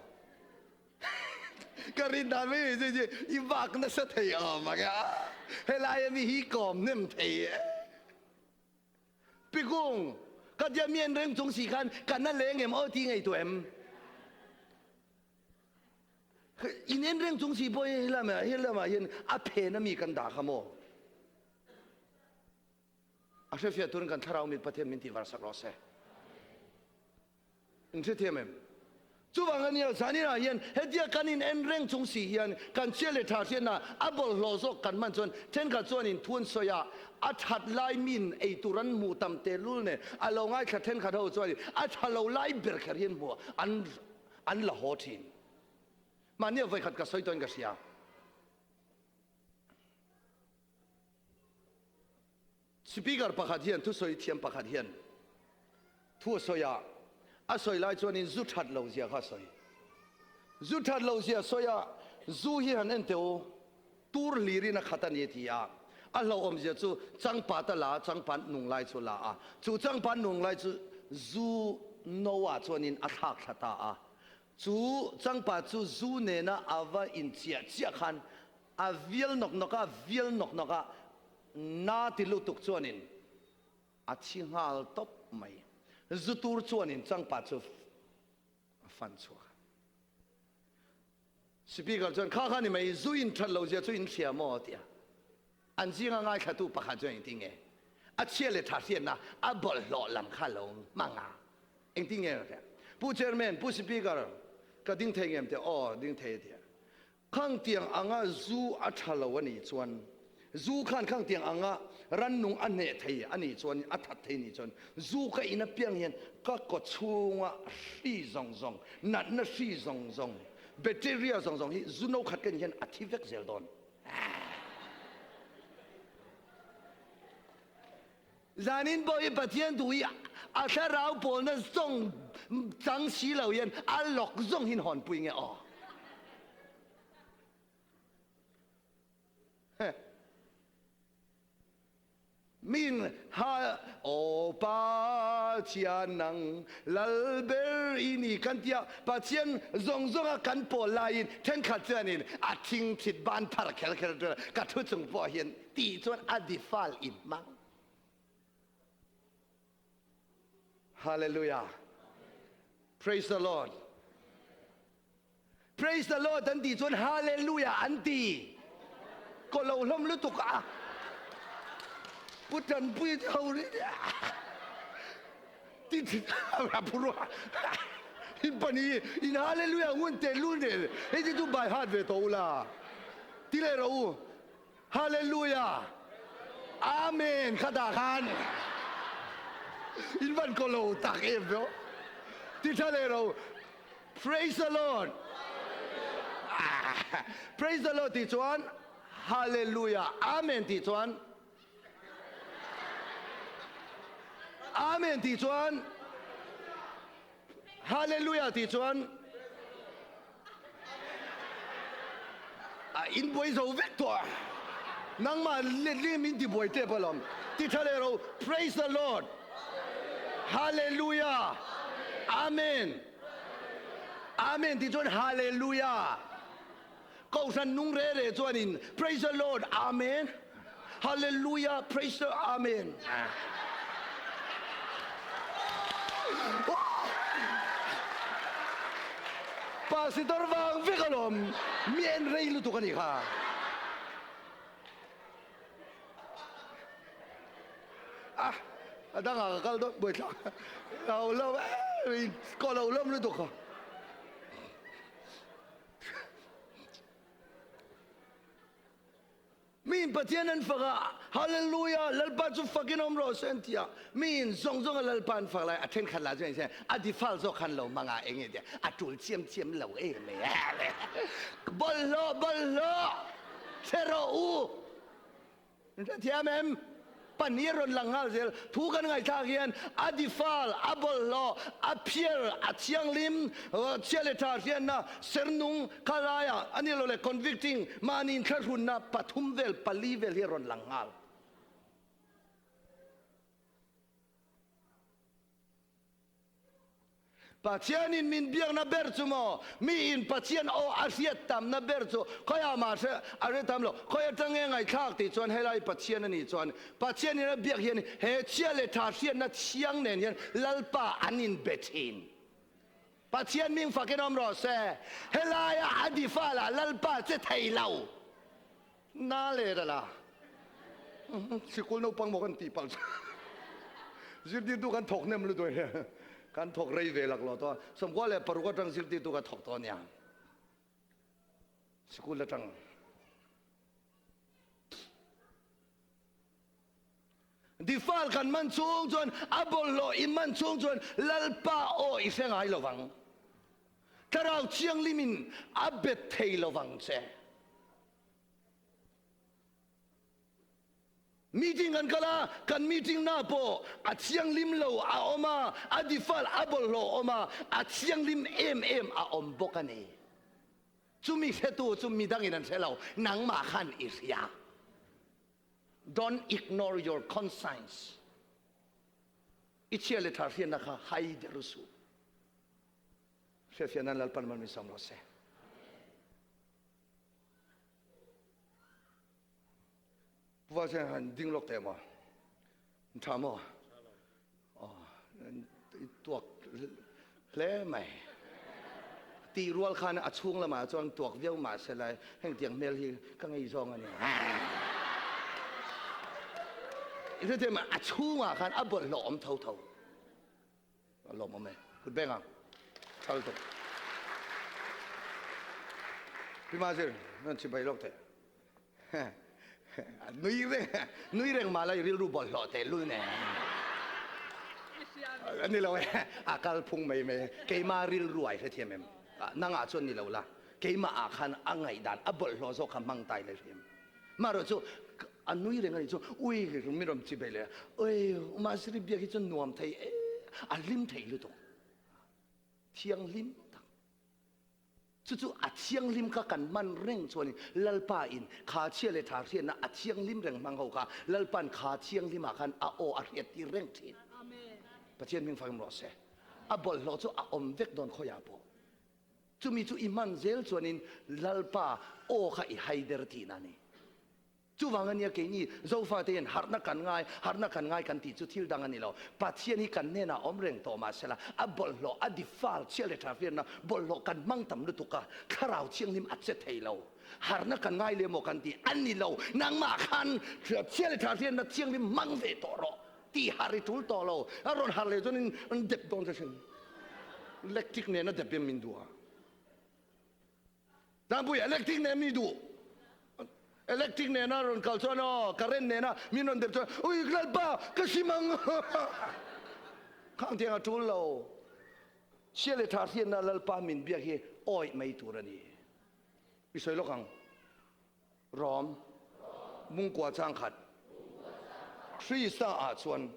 Ka rin dan mai mai chu i vak nasa thei awm ang e a helai ami hi kawm hnem thei e. Pi Kung, ka tia mi en reng chung si khan ka na leng em aw ti ngaihtuah em? In en reng chung si pawh hi lamah he lamah hian a phen ami kan dah kha maw? A hrefiah turin kan thlarau mit Pathian min tihvar sak rawh se. In hrethiam em? Chuvang ania zaninah hian hetia kan in en reng chung si hian kan chhia leh tha hriatna a bawlhhlawh zawk kan hman chuan thenkhat chuan in thu an sawi a, a that lai min ei tur an hmuh tam tehlul nen a lo ngaithla thenkhat ho chuan a tha lo lai ber kher hi an hmu an An la haw thin. Mahnia vawikhat ka sawi tawhin ka hria. Speaker pakhat hian thusawi thiam pakhat hian thu a sawi a, a sawi lai chuanin zu that lo zia kha a sawi. Zu that lo zia sawi a, zu hi han en teh u, tur hlirin a khat a ni a ti a. A hlauhawm zia chu changpat a la a, changpat nung lai chu a la a. Chu changpat nung lai chu zu no ah chuanin a thlak thla ta a. Chu changpat chu zu nena a va inchiah chiah khan a vial nawk nawk a, vial nawk nawk a, na ti lutuk chuanin a thi nghal tawp mai. Zu tur chuanin changpat chu a fan chhuak a. Speaker chuan, Kha kha ni mai, zu in that lo zia chu in hria maw? a ti a. An zinga ngaithlatu pakhat chuan engtin nge a chhia leh tha hriatna a bawlhhlawh lam kha lo hmang a? Engtin nge a hria? Pu Chairman, Pu Speaker, ka ding thei ngem? Tia, Aw, ding thei a ti a. Khangtiang anga zu a tha lo a nih chuan, zu khan khangtiang anga rannung a hneh thei a nih chuan, a that thei a nih chuan, zu ka in apiang hian ka kawchhunga hri zawng zawng, natna hri zawng zawng, bacteria zawng zawng hi zu no khat ka nih hian a thi vek zel dawn. Zanin pawh hi Pathian duh hi a thlarau pawlna zawng chang si lo hian a lawk zawng hin hawnpui nge aw. Min ha aw pa. Pathian nang lal ber i ni kan tia Pathian zawng zawnga kan pawl laiin thenkhat chuanin a thingthit ban phar kher kher tura ka thu chung pawh hian tih chuan a difal i hmang. Hallelujah. Praise the Lord. Praise the Lord an tih chuan Hallelujah an ti. Ko lo hlawm lutuk a. Pu Tanpui te ho ri ti ti a phuru in pani in Hallelujah ngun te lu ne hei ti tu by heart ve to ula ti le ro u Hallelujah Amen kha dah khan in van ko lo tak em ve ti tha le ro Praise the Lord. Ah, praise the Lord ti chuan Hallelujah. Amen ti chuan Amen ti chuan Hallelujah ti chuan in buai zo vek tawh nangmah letling min ti buai tep alawm ti tha leh ro praise the lord hallelujah amen amen ti chuan hallelujah kohhran nung re re chuanin praise the lord amen hallelujah praise the amen Pastor vang vek alawm mi en rei lutuk a nih kha. Ah, a dangah ka kal dawn buaithlak. Lo lo ko lo lawm lutuk kha. Miin Pathian an fak a, Hallelujah, Lalpa chu fakin awm rawh se an ti a. Miin zawng zawng a Lalpa an fak lai a thenkhat lah chuan a difal zawk khan lo hmang a, eng nge tia, a tul chiam chiam lo em mai a. Bawlhhlawh, bawlhhlawh, hre rawh u. In hrethiam em? Pan hi a rawn lang nghal zel. Thu kan ngaihthlak hian a difal, a bawlhhlawh, a phiar, a thianghlim, chhia leh tha hriatna, sernung kha laiah a ni lo leh convicting, mahni inthlahrunna pathum vel, pali vel hi a rawn lang nghal. Pathianin min biakna ber chu maw? Miin Pathian aw a hriat tamna ber chu khawiah mah hre a hre tam lo. Khawi atang nge ngaihthlak tih chuan helai Pathian a nih chuan Pathianin a biak hian he chhia leh tha hriatna thiang nen hian Lalpa an inbe thin. Pathian ming fakin awm rawh se. Helaia a difalah Lalpa che thei lo. Na le ra la. Sikul naupang maw kan tih palh chu. Zirtirtu kan thawk hnem lutuk e. Kan thawk rei ve lak lo tawh a. 96 atang zirtirtu ka thawk tawh ania. Sikul atang. Difal kan man chung chuan a bawlhhlawh i man chung chuan Lalpa aw i hre ngai lovang. Thlarau Thianghlimin a bet thei lovang che. Meeting kan kal a, kan meeting na pawh a thianghlim lo a awm a, a difal a bawlhhlawh awm a, a thianghlim em em a awm bawk a ni. Chumi hretu chu midangin an hre lo, nangmah khan i hria. Don't ignore your conscience. I chhia le tha hriatna kha hai der suh. Hriatfiah nan Lalpan mal min sawm rawh se. Puva chen han ding lawk teh maw? Tha maw? Oh, tuak hle mai. Ti rual khan a chhung lamah chuan tuak viau mah se lai heng tiang hmel hi ka ngei zawng a ni. I a chhungah khan a bawlhhlawh awm tho tho. A lawmawm e. Kut beng ang. Tha lutuk. Pi Mazir, nan chibai lawk teh. Nui reng, nui reng mah la i rilru bawlhhlawh teh lul nen. Ani lo e, a kal phung mai mai. Keima rilru ai hrethiam em? Nangah chuan ni lo la. Keimah ah khan a ngaihdan a bawlhhlawh zawk kha hmang tai la hriam. Marawh chu a nui reng a nih chu ui min rawn chi bei leh a ui Maziri biak hi chu nuam thei e a hlim thei lutuk thianghlim tak chu chu a thianghlim kha kan man reng chuanin Lalpa in kha chhia leh tha hriatna a thianghlim reng hmang ho kha Lalpan kha thianghlimah khan a aw a hriat tir reng thin. Pathian hming fakim rawh se. A bawlhhlawh chu a awm vek dawn khawiah pawh. Chumi chu i hman zel chuanin Lalpa aw kha i haider tihna a ni. Chuvang ania keini Zofate hian harhna kan ngai, harhna kan ngai kan tih chu thil dang a ni lo. Pathian hi kan hnenah awm reng tawh mahsela a bawlhhlawh, a defile, chhia leh tha hriatna bawlhhlawh kan hmang tam lutuk a, thlarau thianghlim a che thei lo. Harhna kan ngai leh maw kan ti a ni lo. Nangmah khan chhia leh tha hriatna thianghlim hmang ve tawh rawh tih harh i tul tawh lo. A rawn harh leh chuanin an dep dawn che thin. Electric nena dep em min duh a. Tlangpui electric nen mi duh. Electric nena rawn kal chuan aw current nena min rawn dep chuan ui Lalpa ka sim ang khang tiang a tul lo. Chhia leh tha hriatna Lalpa min biak hi awih mai tur a ni. I sawi lawk ang. Rom mungkua chang khat Krista ah chuan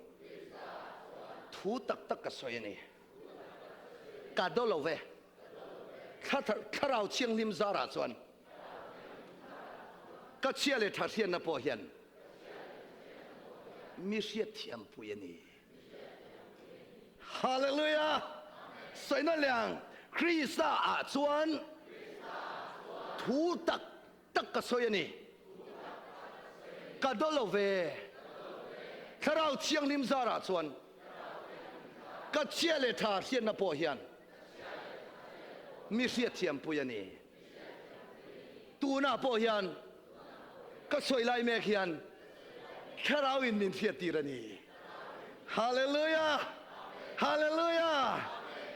thu tak tak ka sawi a ni. Ka do lo ve. Thlarau Thianghlim zarah chuan ka chhia leh tha hriatna pawh hian mi hriatthiampui a ni. Hallelujah! Sawina liang Krista ah chuan thu tak tak ka sawi a ni. Ka do lo ve. Thlarau Thianghlim zarah chuan ka chhia leh tha hriatna pawh hian mi hriatthiampui a ni. Tunah pawh hian ka sawi lai mek hian Thlarau in min hriattir a ni. Hallelujah! Hallelujah!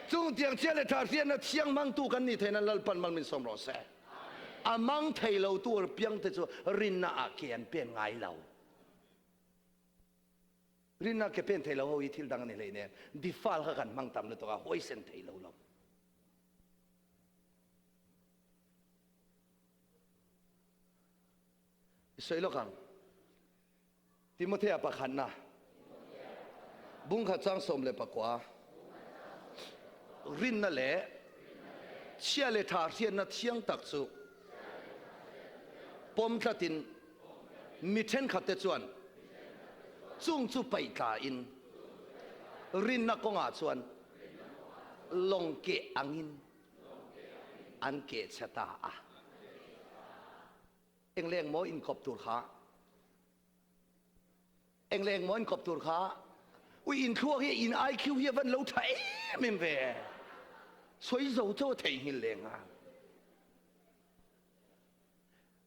Chung tiang chhia leh tha hriatna thiang hmangtu kan nih theihna Lalpan mal min sawm rawh se. A mang thei lo tur piangte chu rinna ah ke an pen ngai lo. Rinna ke pen thei lo ho hi thil dang a ni hlei nen defile kha kan hmang tam lutuk a, huaisen thei lo lo. I sawi lawk ang. Timothea pakhatna bungkhat chang 19 rinna leh chhia leh tha hriatna thiang tak chu pawm tlatin mi thenkhatte chuan chung chu paih tlain rinna kawngah chuan lawng keh angin an keh chhe ta a. Eng leh eng maw inkawp tur kha? Eng leh eng maw inkawp tur kha? Ui in thluak hi in IQ hi a van lo tha em em ve. Sawi zo chaw a theihnghilh leh nghal.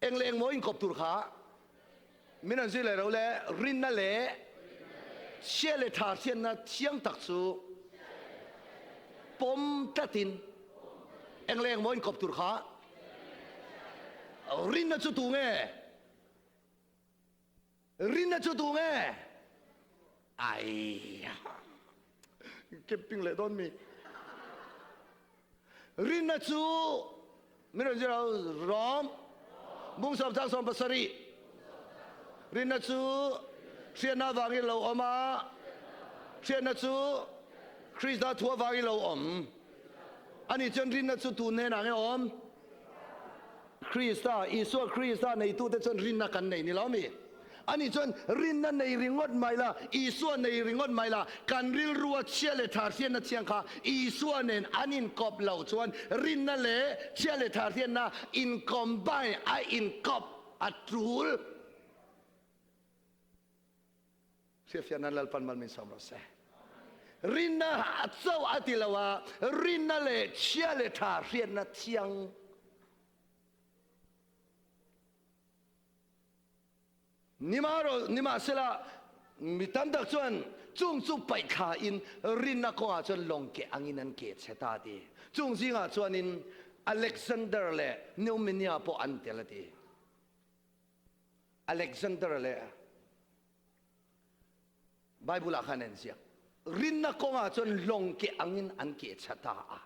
Eng leh eng maw inkawp tur kha? Min an zui leh ro le rinna leh chhia leh tha hriatna thiang tak chu pawm tlatin eng leh eng maw inkawp tur kha? Rinna chu tu nge? Rinna chu tu nge? Ai camping leh dawn mi. Rinna chu min rawn zir Rom bung sawm chang 17. Rinna chu hriatna avangin lo awm a, hriatna chu Krista thu avangin lo awm. Ani chuan rinna chu tun hnenah nge awm? Krista, Isua Krista neitute chuan rinna kan nei ni lo mi? Ani chuan rinna nei ringawt mai la, Isua nei ringawt mai la, kan rilrua chhia leh tha hriatna thiang kha Isua nen an inkawp lo chuan rinna leh chhia leh tha hriatna in combine a inkawp a tul. Hriatfiahna Lalpan mal min sawm rawh se. Rinna chauh a ti lo a, rinna leh chhia leh tha hriatna thiang. Nimahsela, mi tam tak chuan chung chu paih thla in rinna kawngah chuan lawng keh angin an keh chhe ta a ti. Chung zingah chuanin Alexander leh Neumenia pawh an tel a ti. Alexander leh Bible ah khan an ziak. Rinna kawngah chuan lawng keh angin an keh chhe ta a.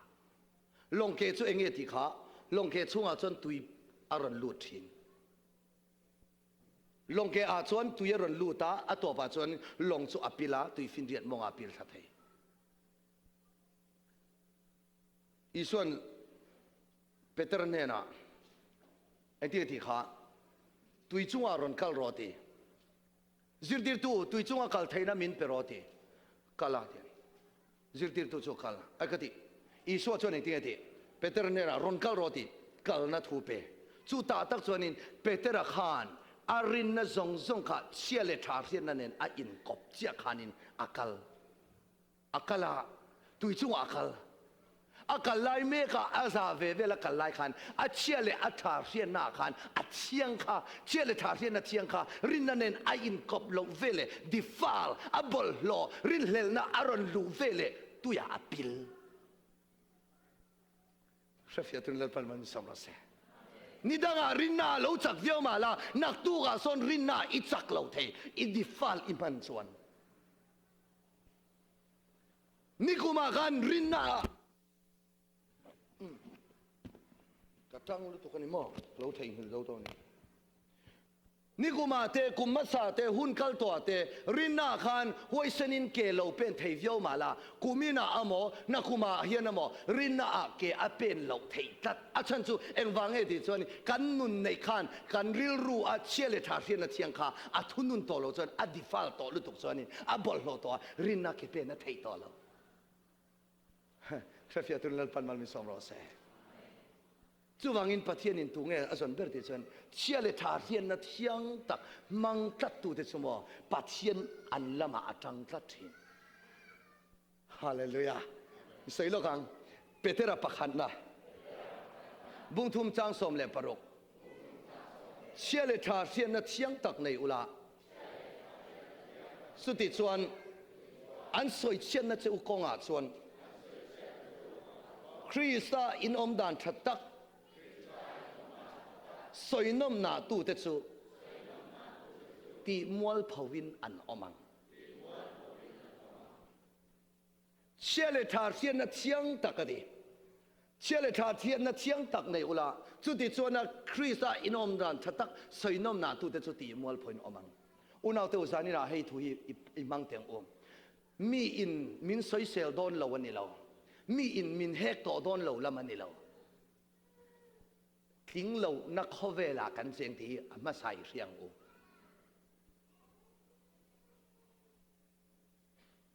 Lawng keh chu enge ti kha? Lawng keh chhungah chuan tui a rawn lut thin. Lawng keh ah chuan tui a rawn lut a, a tawpah chuan lawng chu a pil a, tui finriat mawngah a pil thla thei. Isuan Peter hnenah engtin a ti kha? Tui chungah rawn kal rawh ti. Zirtirtu, tui chunga kal theihna min pe rawh ti. Kal a ti. Zirtirtu chu a kal a ka ti. Isua chuan engtin nge tih? Petera hnenah rawn kal rawh tih kalna thu pe. Chu tah tak chuanin Petera khan a rinna zawng zawng kha chhia leh tha hriatna nen a inkawp chiah khanin a kal. A kal a, tui chungah a kal. A kal lai mekah a za ve vel a kal lai khan a chhia leh a tha hriatnaah khan a thiang kha, chhia leh tha hriatna thiang kha rinna nen a inkawp loh ve leh defile, a bawlhhlawh, rinhlelhna a rawn luh ve leh tuiah a pil. Hrefiah tun Lalpan man sawm rawh se. Ni dangah rinna a lo chak viau mah la, naktukah sawn rinna i chak lo thei, i defile i hman chuan. Nikumah khan rinna ah ka tang lutuk a ni maw? Ka lo theihnghilh zo tawh a ni. Nikumah te, kum hmasa te, hun kal tawhah te rinna ah khan huaisenin ke lo pen thei viau mah la, kuminah amaw, nakumah hian amaw rinna ah ke a pen loh theih tlat. A chhan chu engvang nge tih chuan kan nun neih khan kan rilru a chhia leh tha hriatna thiang kha a thunun tawh lo chuan a defile tawh lutuk chuanin a bawlhhlawh tawh a, rinna ke pen a theih tawh lo. Hrefiah turin Lalpan mal min sawm rawh se. Chuvangin Pathianin tu nge a zawn ber tih chuan chhia leh tha hriatna thiang tak hmang tlat tute chu maw Pathian an lamah a tang tlat thin. Hallelujah. I sawi lawk ang. Petera pakhatna. Bungthum chang 16. Chhia leh tha hriatna thiang tak nei ula. Chuti chuan an sawi chhiatna che u kawngah chuan Krista in awm dan tha tak sawi nawmnah tute chu tih mualpho in an awm ang. Chhia leh tha hriatna thiang tak a ni. Chhia leh tha hriatna thiang tak nei ula, chuti chuan a Krista inawm dan tha tak sawi nawmnah tute chu tih mualphaw in awm ang. Unaute u zaninah hei thu hi i hmang teng u. Mi in min sawisel dawn lo a ni lo. Mi in min hek tawh dawn lo lam a ni lo. Tling lohna khawvelah kan cheng tih hi a hmasa i hria ang u.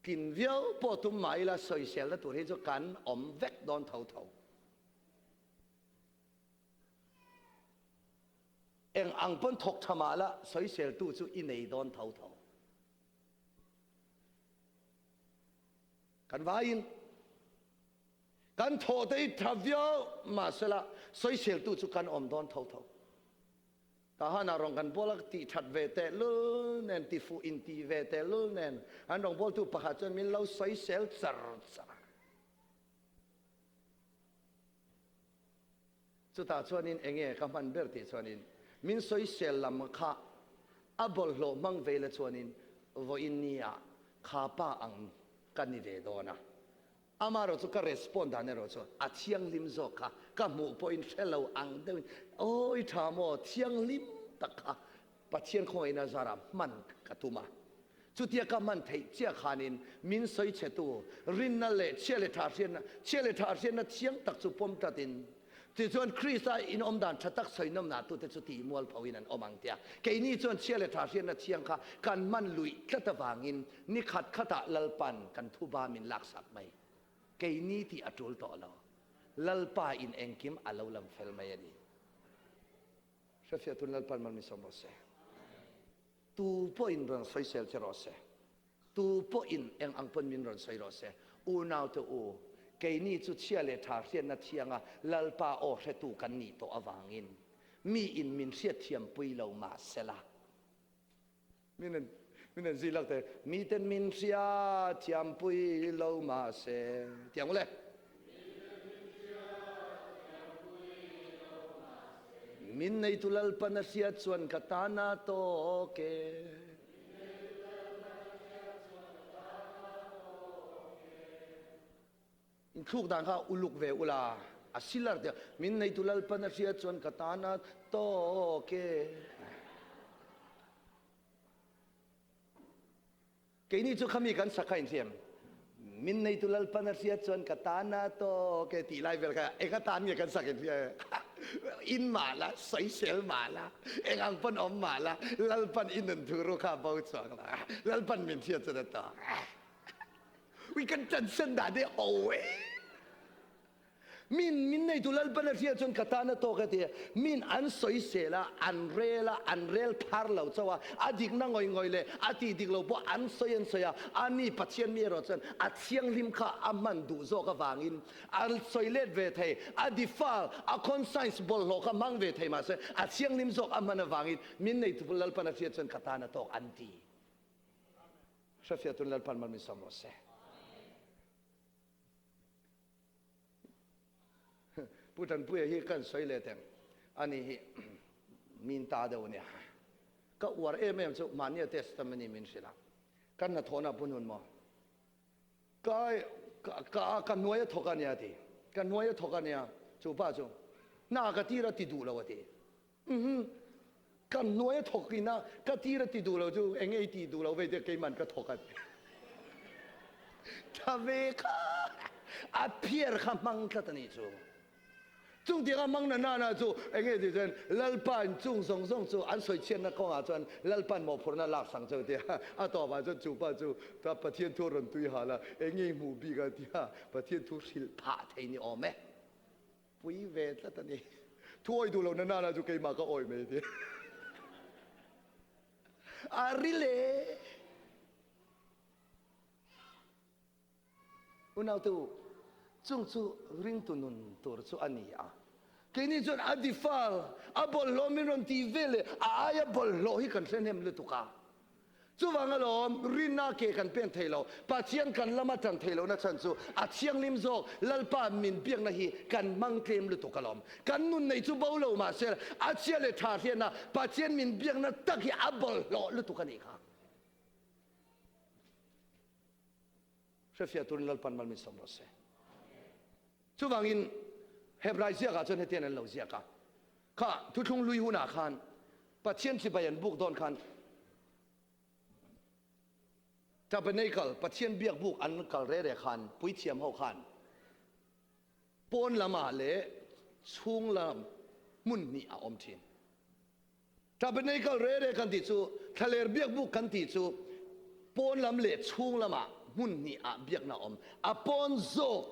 Tlin viau pawh tum mah ila sawiselna tur hi chu kan awm vek dawn tho tho. Eng ang pawn thawk tha mah la sawiseltu chu i nei dawn tho tho. Kan vaiin kan thawh te hi tha viau mahsela sawiseltu chu kan awm dawn tho tho. Tahan ah rawng kan bawl a tih that ve teh lul nen, ti fuh in tih ve teh lul nen, an rawngbawltu pakhat chuan min lo sawisel char char a. Chutah chuanin enge ka hman ber tih chuanin min sawisel lam kha a bawlhhlawh hmang ve la chuanin vawiin ni ah kha pa ang ka ni ve dawn a. Amaherawh chu ka respond dan erawh chu a thianghlim zawk kha ka hmuh pawhin hre lo ang deuhin awi tha maw thianghlim tak kha Pathian khawngaihna zarah hman ka tum a. Chutia ka hman theih chiah khanin min sawi chhetu rinna leh chhia leh tha hriatna chhia leh tha hriatna thiang tak chu pawm tlatin tichuan Krista in awm dan tha tak sawi nawmnah tute chu tih mualpho in an awm ang tia keini chuan chhia leh tha hriatna thiang kha kan hman luih tlat avangin Ni khat khatah Lalpan kan thuba min laksak mai. Keini tih a tul tawh lo. Lalpa in engkim a lo lam fel mai a ni. Hrefiah tun Lalpan mal min sawm rawh se. Tu pawhin rawn sawisel che rawh se. Tu pawhin eng ang pawn min rawn sawi rawh se. Unaute u, keini chu chhia leh tha hriatna thianga Lalpa aw hretu kan nih tawh avangin mi in min hriatthiampui lo mahsela, Min an min an zui lak te miten min hria thiampui lo mahse tiang ule. Min neitu Lalpan a hriat chuan ka tan a tawk e. In thluk dan kha uluk ve ula a silar te min neitu Lalpan a hriat chuan ka tan a tawk e. Keini chu khami kan sak kha in hriam. Min neitu Lalpan a hriat chuan ka tan a tawk e tih lai vel kha eng atan nge kan sak in hria e. In mah la, sawisel mah la, eng ang pawn awm mah la, Lalpan i nun thu ru kha bo chuang la, Lalpan min hriat chuan a tawk. Ui kan ṭansan dan hi ho e. Min min neitu Lalpan a hria chuan ka tan a tawk a ti a. Min an sawisel a, an rel a, an rel phar lo chauh a, a dikna ngawih ngawih leh a tih dik lo pawh an sawi an sawi a, a ni Pathian mi erawh chuan a thianghlim kha a hman duh zawk avangin a sawi let ve thei, a defile, a conscience bawlhhlawh kha hmang ve thei mahse a thianghlim zawk a hman avangin min neitu Lalpan a hria chuan ka tan a tawk an ti. Hrefiah tun Lalpan mal min sawm rawh se. Pu Tanpuia hi kan sawi leh teng ani hi min ta deuh ania. Ka uar em em chu mahnia testimony min hrilh a. Kan hnathawhna pu nun maw? Ka ka ka hnuai a thawk ania ti. Ka hnuai a thawk ania chu pa chu hna ka tir a ti duh lo a ti. Umm ka hnuai a thawk in a ka tir a ti duh lo chu eng nge i tih duh lo vei te keiman ka thawk a ti. Tha ve kha a phiar kha hmang tlat a nih chu. Chung tiang a hmang na nana chu eng nge tih chuan Lalpa'n chung zawng zawng chu an sawi chhiatna kawngah chuan Lalpa'n mawhphurhna lak sang cheu tia a tawpah chuan chu pa chu ta Pathian thu a rawn tui hal a eng nge i hmuh bik a tia Pathian thu hrilh phah thei ni awm e. Pui ve tlat a ni. Thu awih duh lo na nana chu keimah ka awih mai ti. A ril e. Unautu, chung chu ringtu nun tur chu a ni a. Keini chuan a difal, a bawlhhlawh min rawn tih vel leh a aia bawlhhlawh hi kan hre hnem lutuk a. Chuvang alawm, rinna ke kan pen thei lo, Pathian kan lama tan thei lohna chhan chu a thianghlim zawk, Lalpa min biakna hi kan hmang tlem lutuk alawm. Kan nun nei chu bo lo mahse a chhia leh tha hriatna Pathian min biakna tak hi a bawlhhlawh lutuk a nih kha. Hrefiah turin Lalpan mal min sawm rawh se. Chuvangin Hebrai ziakah chuan hetiang an lo ziak a, Kha thuthlung hlui hunah khan Pathian chibai an buk dawn khan Tabernacle, Pathian biak buk an kal re re khan puithiam ho khan pawn lamah leh chhung lam hmun hnih a awm thin. Tabernacle re re kan tih chu thlaler biak buk kan tih chu pawn lam leh chhung lamah hmun hnih ah biakna a awm. A pawn zawk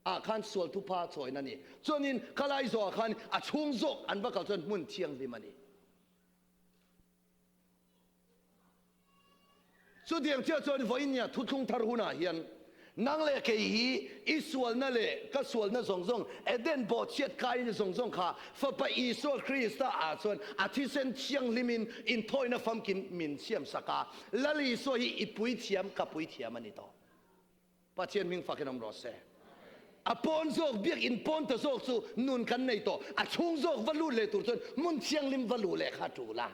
ah khan sual thupha chawina a ni. Chuanin khalai zawh ah khan a chhung zawk an va kal chuan hmun thianghlim a ni. Chutiang chiah chuan vawinia thuthlung thar hunah hian nang leh kei hi i sualna leh ka sualna zawng zawng, Eden bawhchhiat kaina zawng zawng kha Fapa Isua Krista ah chuan a thisen thianghlimin inthawina famkim min siamsak a. Lal Isua hi i puithiam, ka puithiam a ni tawh. Pathian hming fakin awm rawh se. A pawn zawk biakinn pawn ta zawk chu nun kan nei tawh. A chhung zawk va lut leh tur chuan hmun thianghlim va luh leh kha a tul a.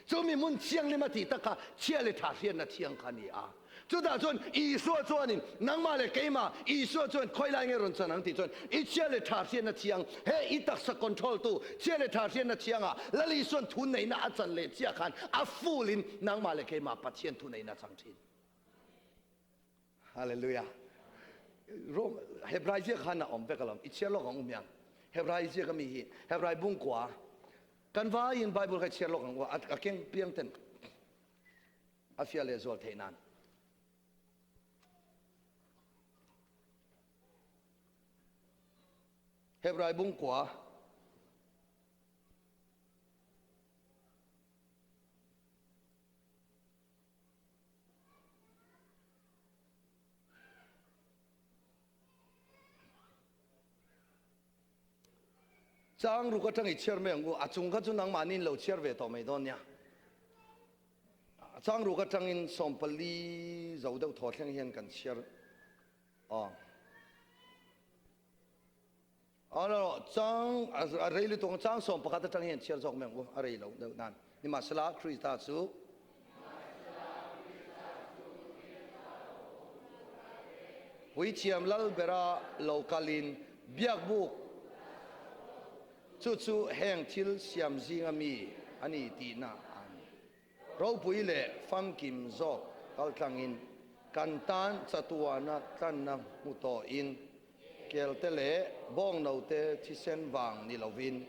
Chumi hmun thianghlim a tih tak kha chhia leh tha hriatna thiang kha a ni a. Chutah chuan Isua chuanin nangmah leh keimah Isua chuan khawi lai nge rawn chan ang tih chuan i chhia leh tha hriatna thiang he i taksa control tu chhia leh tha hriatna thiangah Lal Isuan thu neihna a chan leh chiah khan a full in nangmah leh keimah Pathian thu neihna a chang thin. Hallelujah. Rom Hebrai ziak khan a awm vek alawm. I chhiar lawk ang u hmiang. Hebrai ziak ami hi Hebrai bungkua kan vaiin Bible kha i chhiar lawk ang u a keng piang ten a fiah leh zual theih nan. Hebrai bungkua Chang ruk atang i chhiar mai ang u, a chung kha chu nangmahni in lo chhiar ve tawh mai dawn nia. Chang ruk atangin 40 zo deuh thaw thleng hian kan chhiar aw. Aw lo, chang a rei lutuk ang, chang 11 atang hian chhiar zawk mai ang u, a rei lo deuh nan. Nimahsela Krista chu Puithiam Lalbera lo kalin biakbuk chu chu heng thil siam zinga mi a ni tihna a ni. Ropui leh famkim zawk kaltlangin kan tan chatuana tlanna hmu tawhin kelte leh bawngnote thisen vang ni lovin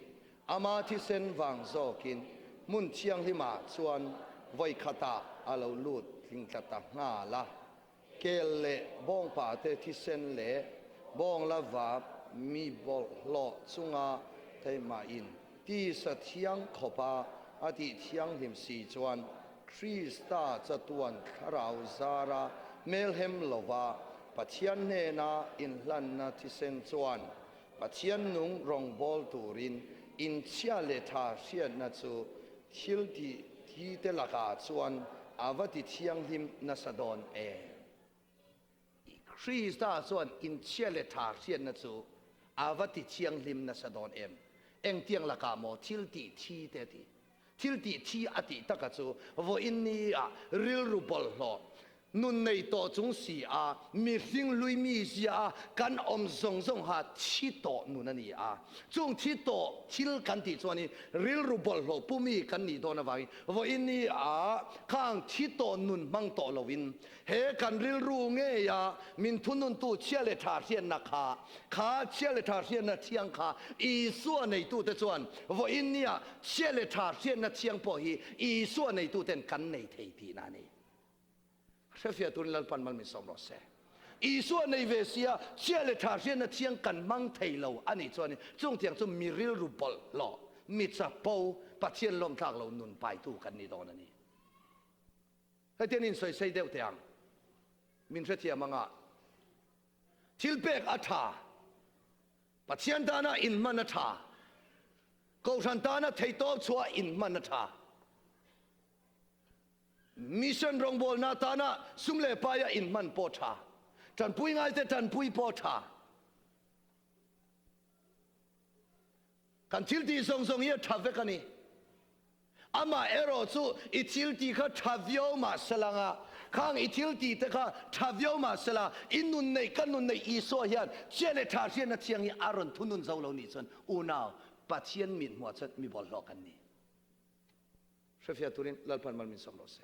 ama thisen vang zawkin hmun thianghlimah chuan vawikhatah a lo lut tlingtla ta nghal a. Kel leh bawngpate thisen leh bawngla vap mi bawlhhlawh chunga theimahin tisa thiang khawpa a tih thianghlim si chuan Krista chatuan thlarau zara hmelhem lova Pathian hnena inhlanna thisen chuan Pathian nung rawngbâwl turin inchhia leh tha hriatna chu thil tih thite lakah chuan a va ti thianghlim nasa dawn em? Krista chuan inchhia leh tha hriatna chu a va ti thianghlim nasa dawn em? Engtiang lakah maw thil tih thite a ti? Thil tih thi a tih taka chu vawiin ni ah rilru bawlhhlawh, nun nei tawh chung si a, mihring hlui mi zia a kan awm zawng zawng ha thi tawh nun a ni a. Chung thi tawh thil kan tih chuanin rilru bawlhhlawh pu mi kan nih dawn avangin vawiin ni ah khang thi tawh nun hmang tawh loin He kan rilru ngei a min thununtu chhia leh tha hriatna kha, kha chhia leh tha hriatna thiang kha Isua neitute chuan vawiin nia chhia leh tha hriatna thiang pawh hi Isua neituten kan nei thei tihna a ni. Hrefiah turin Lalpan mal min sawm rawh se. Isua nei ve sia chhia leh tha hriatna thiang kan hmang thei lo a nih chuanin chungtiang chu mi rilru bawlhhlawh, mi chapo, Pathian lawmtlak lo nun paitu kan ni dawn a ni. Hetiang in sawi sei deuh teh ang. Min hrethiam anga thil pek a tha, Pathian tana inhman a tha, Kohhran tana theihtawp chhuah inhman a tha, Mission rawngbawlna tana sum leh paia inhman pawh tha, tanpui ngaite tanpui pawh tha. Kan thil tih zawng zawng hi a tha vek a ni. Amah erawh chu i thil tih kha tha viau mah sela nga, khang i thil tih te kha tha viau mah sela, i nun neih ka nun neih Isua hian chia leh tha hriatna thiang hi a rawn thunun zo lo nih chuan unau Pathian mit hmuah chuan mi bawlhhlawh kan ni. Hrefiah turin Lalpan mal min sawm rawh se.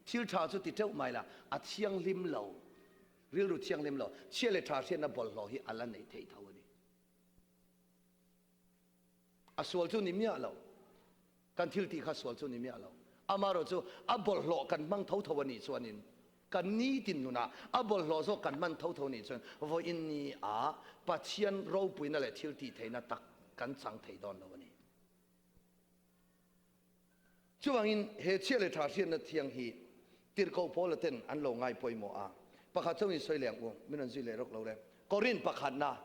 Thil tha chu ti teuh mai la, a thianghlim lo, rilru thianghlim lo, chia leh tha hriatna bawlhhlawh hi a la nei thei tho a ni. A sual chu ni miah lo. Kan thil tih kha sual chu ni miah lo. Amaherawh chu a bawlhhlawh kan hmang tho tho a nih chuanin kan nitin nunah a bawlhhlawh zawk kan hman tho tho nih chuan vawiin ni ah Pathian ropuina leh thil tih theihna tak kan chang thei dawn lo a ni. Chuvangin he chhia leh tha hriatna thiang hi tirhkoh Paula ten an lo ngai pawimawh a, pakhat chauhin sawi leh ang u, min rawn zui leh rawk lo le. Korin pakhatna,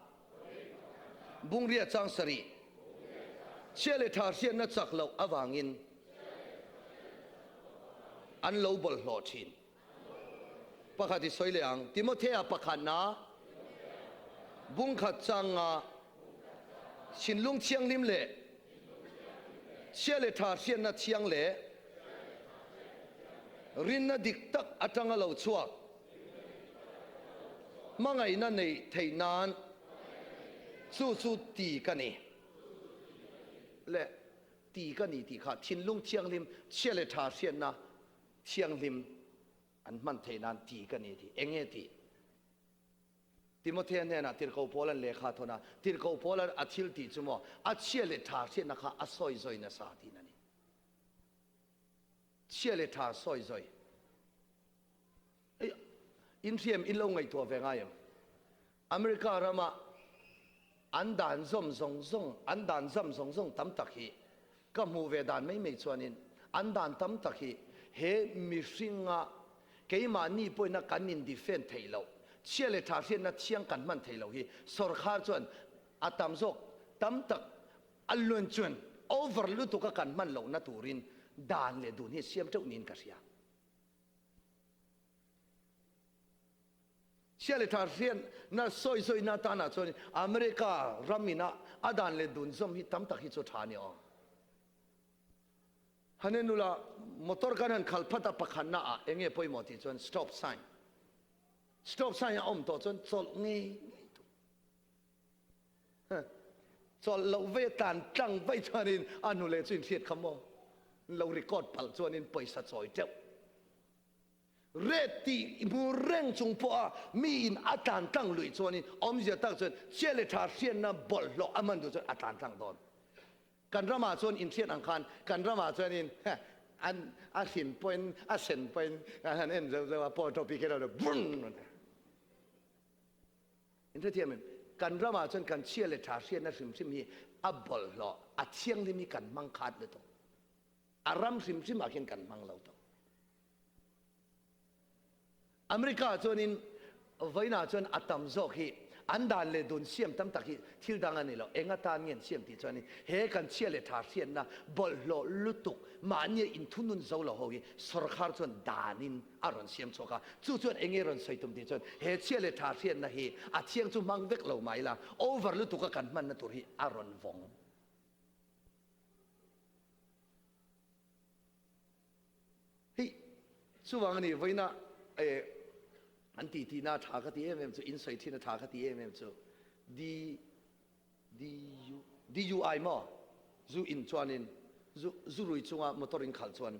Bungria chang sarih, chhia leh tha hriatna chak loh avangin an lo bawlhhlawh thin. Pakhat i sawi leh ang, Timothea pakhatna, Bungkhat changa thinlung thianghlim leh chhia leh tha hriatna thiang leh rinna dik tak atanga lo chhuak hmangaihna neih theih nan chu chu ti ka ni leh ti ka ni tih kha thinlung thianghlim chhia leh tha hriatna thianghlim an hman theih nan ti ka ni tih eng nge tih? Timothea hnenah tirhkoh Paul an lehkha a thawn a, tirhkoh Paul a thil tih chu maw a chhia leh tha hriatna kha a sawi zawi nasa tiin a ni. Chhia leh tha sawi zawi. Ei, in hriam in lo ngaihtuah ve ngai em? America rama an dan zawm zawng zawng, an dan zam zawng zawng tam tak hi ka hmuh ve dan mai mai chuanin an dan tam tak hi he mihringa keimahni pawhina kan in defend theih loh, chhia leh tha hriatna thiang kan hman theih loh hi sawrkhar chuan a tam zawk tam tak a luan chuan over lutuka kan hman lohna turin dan leh dun hi siam teuh niin ka hria. Chhia leh tha hriatna sawi zawina tanah chuan America ram ina a dan leh dun zawm hi tam tak hi chu tha a ni aw. Hane nula motor kan han khalh phat a pakhatna ah eng nge pawimawh tih chuan stop sign. Stop sign a awm tawh chuan chawlh ngei ngei tur. Chawlh loh vei a tlan tlang vaih chuanin a hnuleh chu inhriat kha maw? Lo record palh chuanin pawisa chawi teuh. Red tih hmu reng chung pawha miin a tlan tlang luih chuanin awmzia tak chuan chhia leh tha hriatna bawlhhlawh a man duh chuan a tlan tlang dawn. Kan ramah chuan inhriat ang khan kan ramah chuanin heh. An a hrin pawhin a sen pawhin an han en zeuh zeuh a, paw topi kher lo brun. In hrethiam em? Kan ramah chuan kan chhia leh tha hriatna hrim hrim hi a bawlhhlawh, a thianghlim hi kan hmang khat lutuk. A ram hrim hrimah khian kan hmang lo tawh. America chuanin vawiinah chuan a tam zawk hi an dan leh dun siam tam tak hi thil dang a ni lo. Eng atan nge an siam tih chuanin he kan chhia leh tha hriatna bawlhhlawh lutuk mahnia inthunun zo lo ho hi sawrkhar chuan danin a rawn siam chhuak a. Chu chuan eng nge rawn sawi tum tih chuan he chhia leh tha hriatna hi a thiang chu hmang vek lo mai la, over lutuka kan hmanna tur hi a rawn vawng. Hei chuvang a ni, vawiina eh an ti tihna a tha ka ti em em chu, in sawi thin a tha ka ti em em chu, D D U DUI maw? Zu in chuanin zu zu rui chunga motor in khalh chuan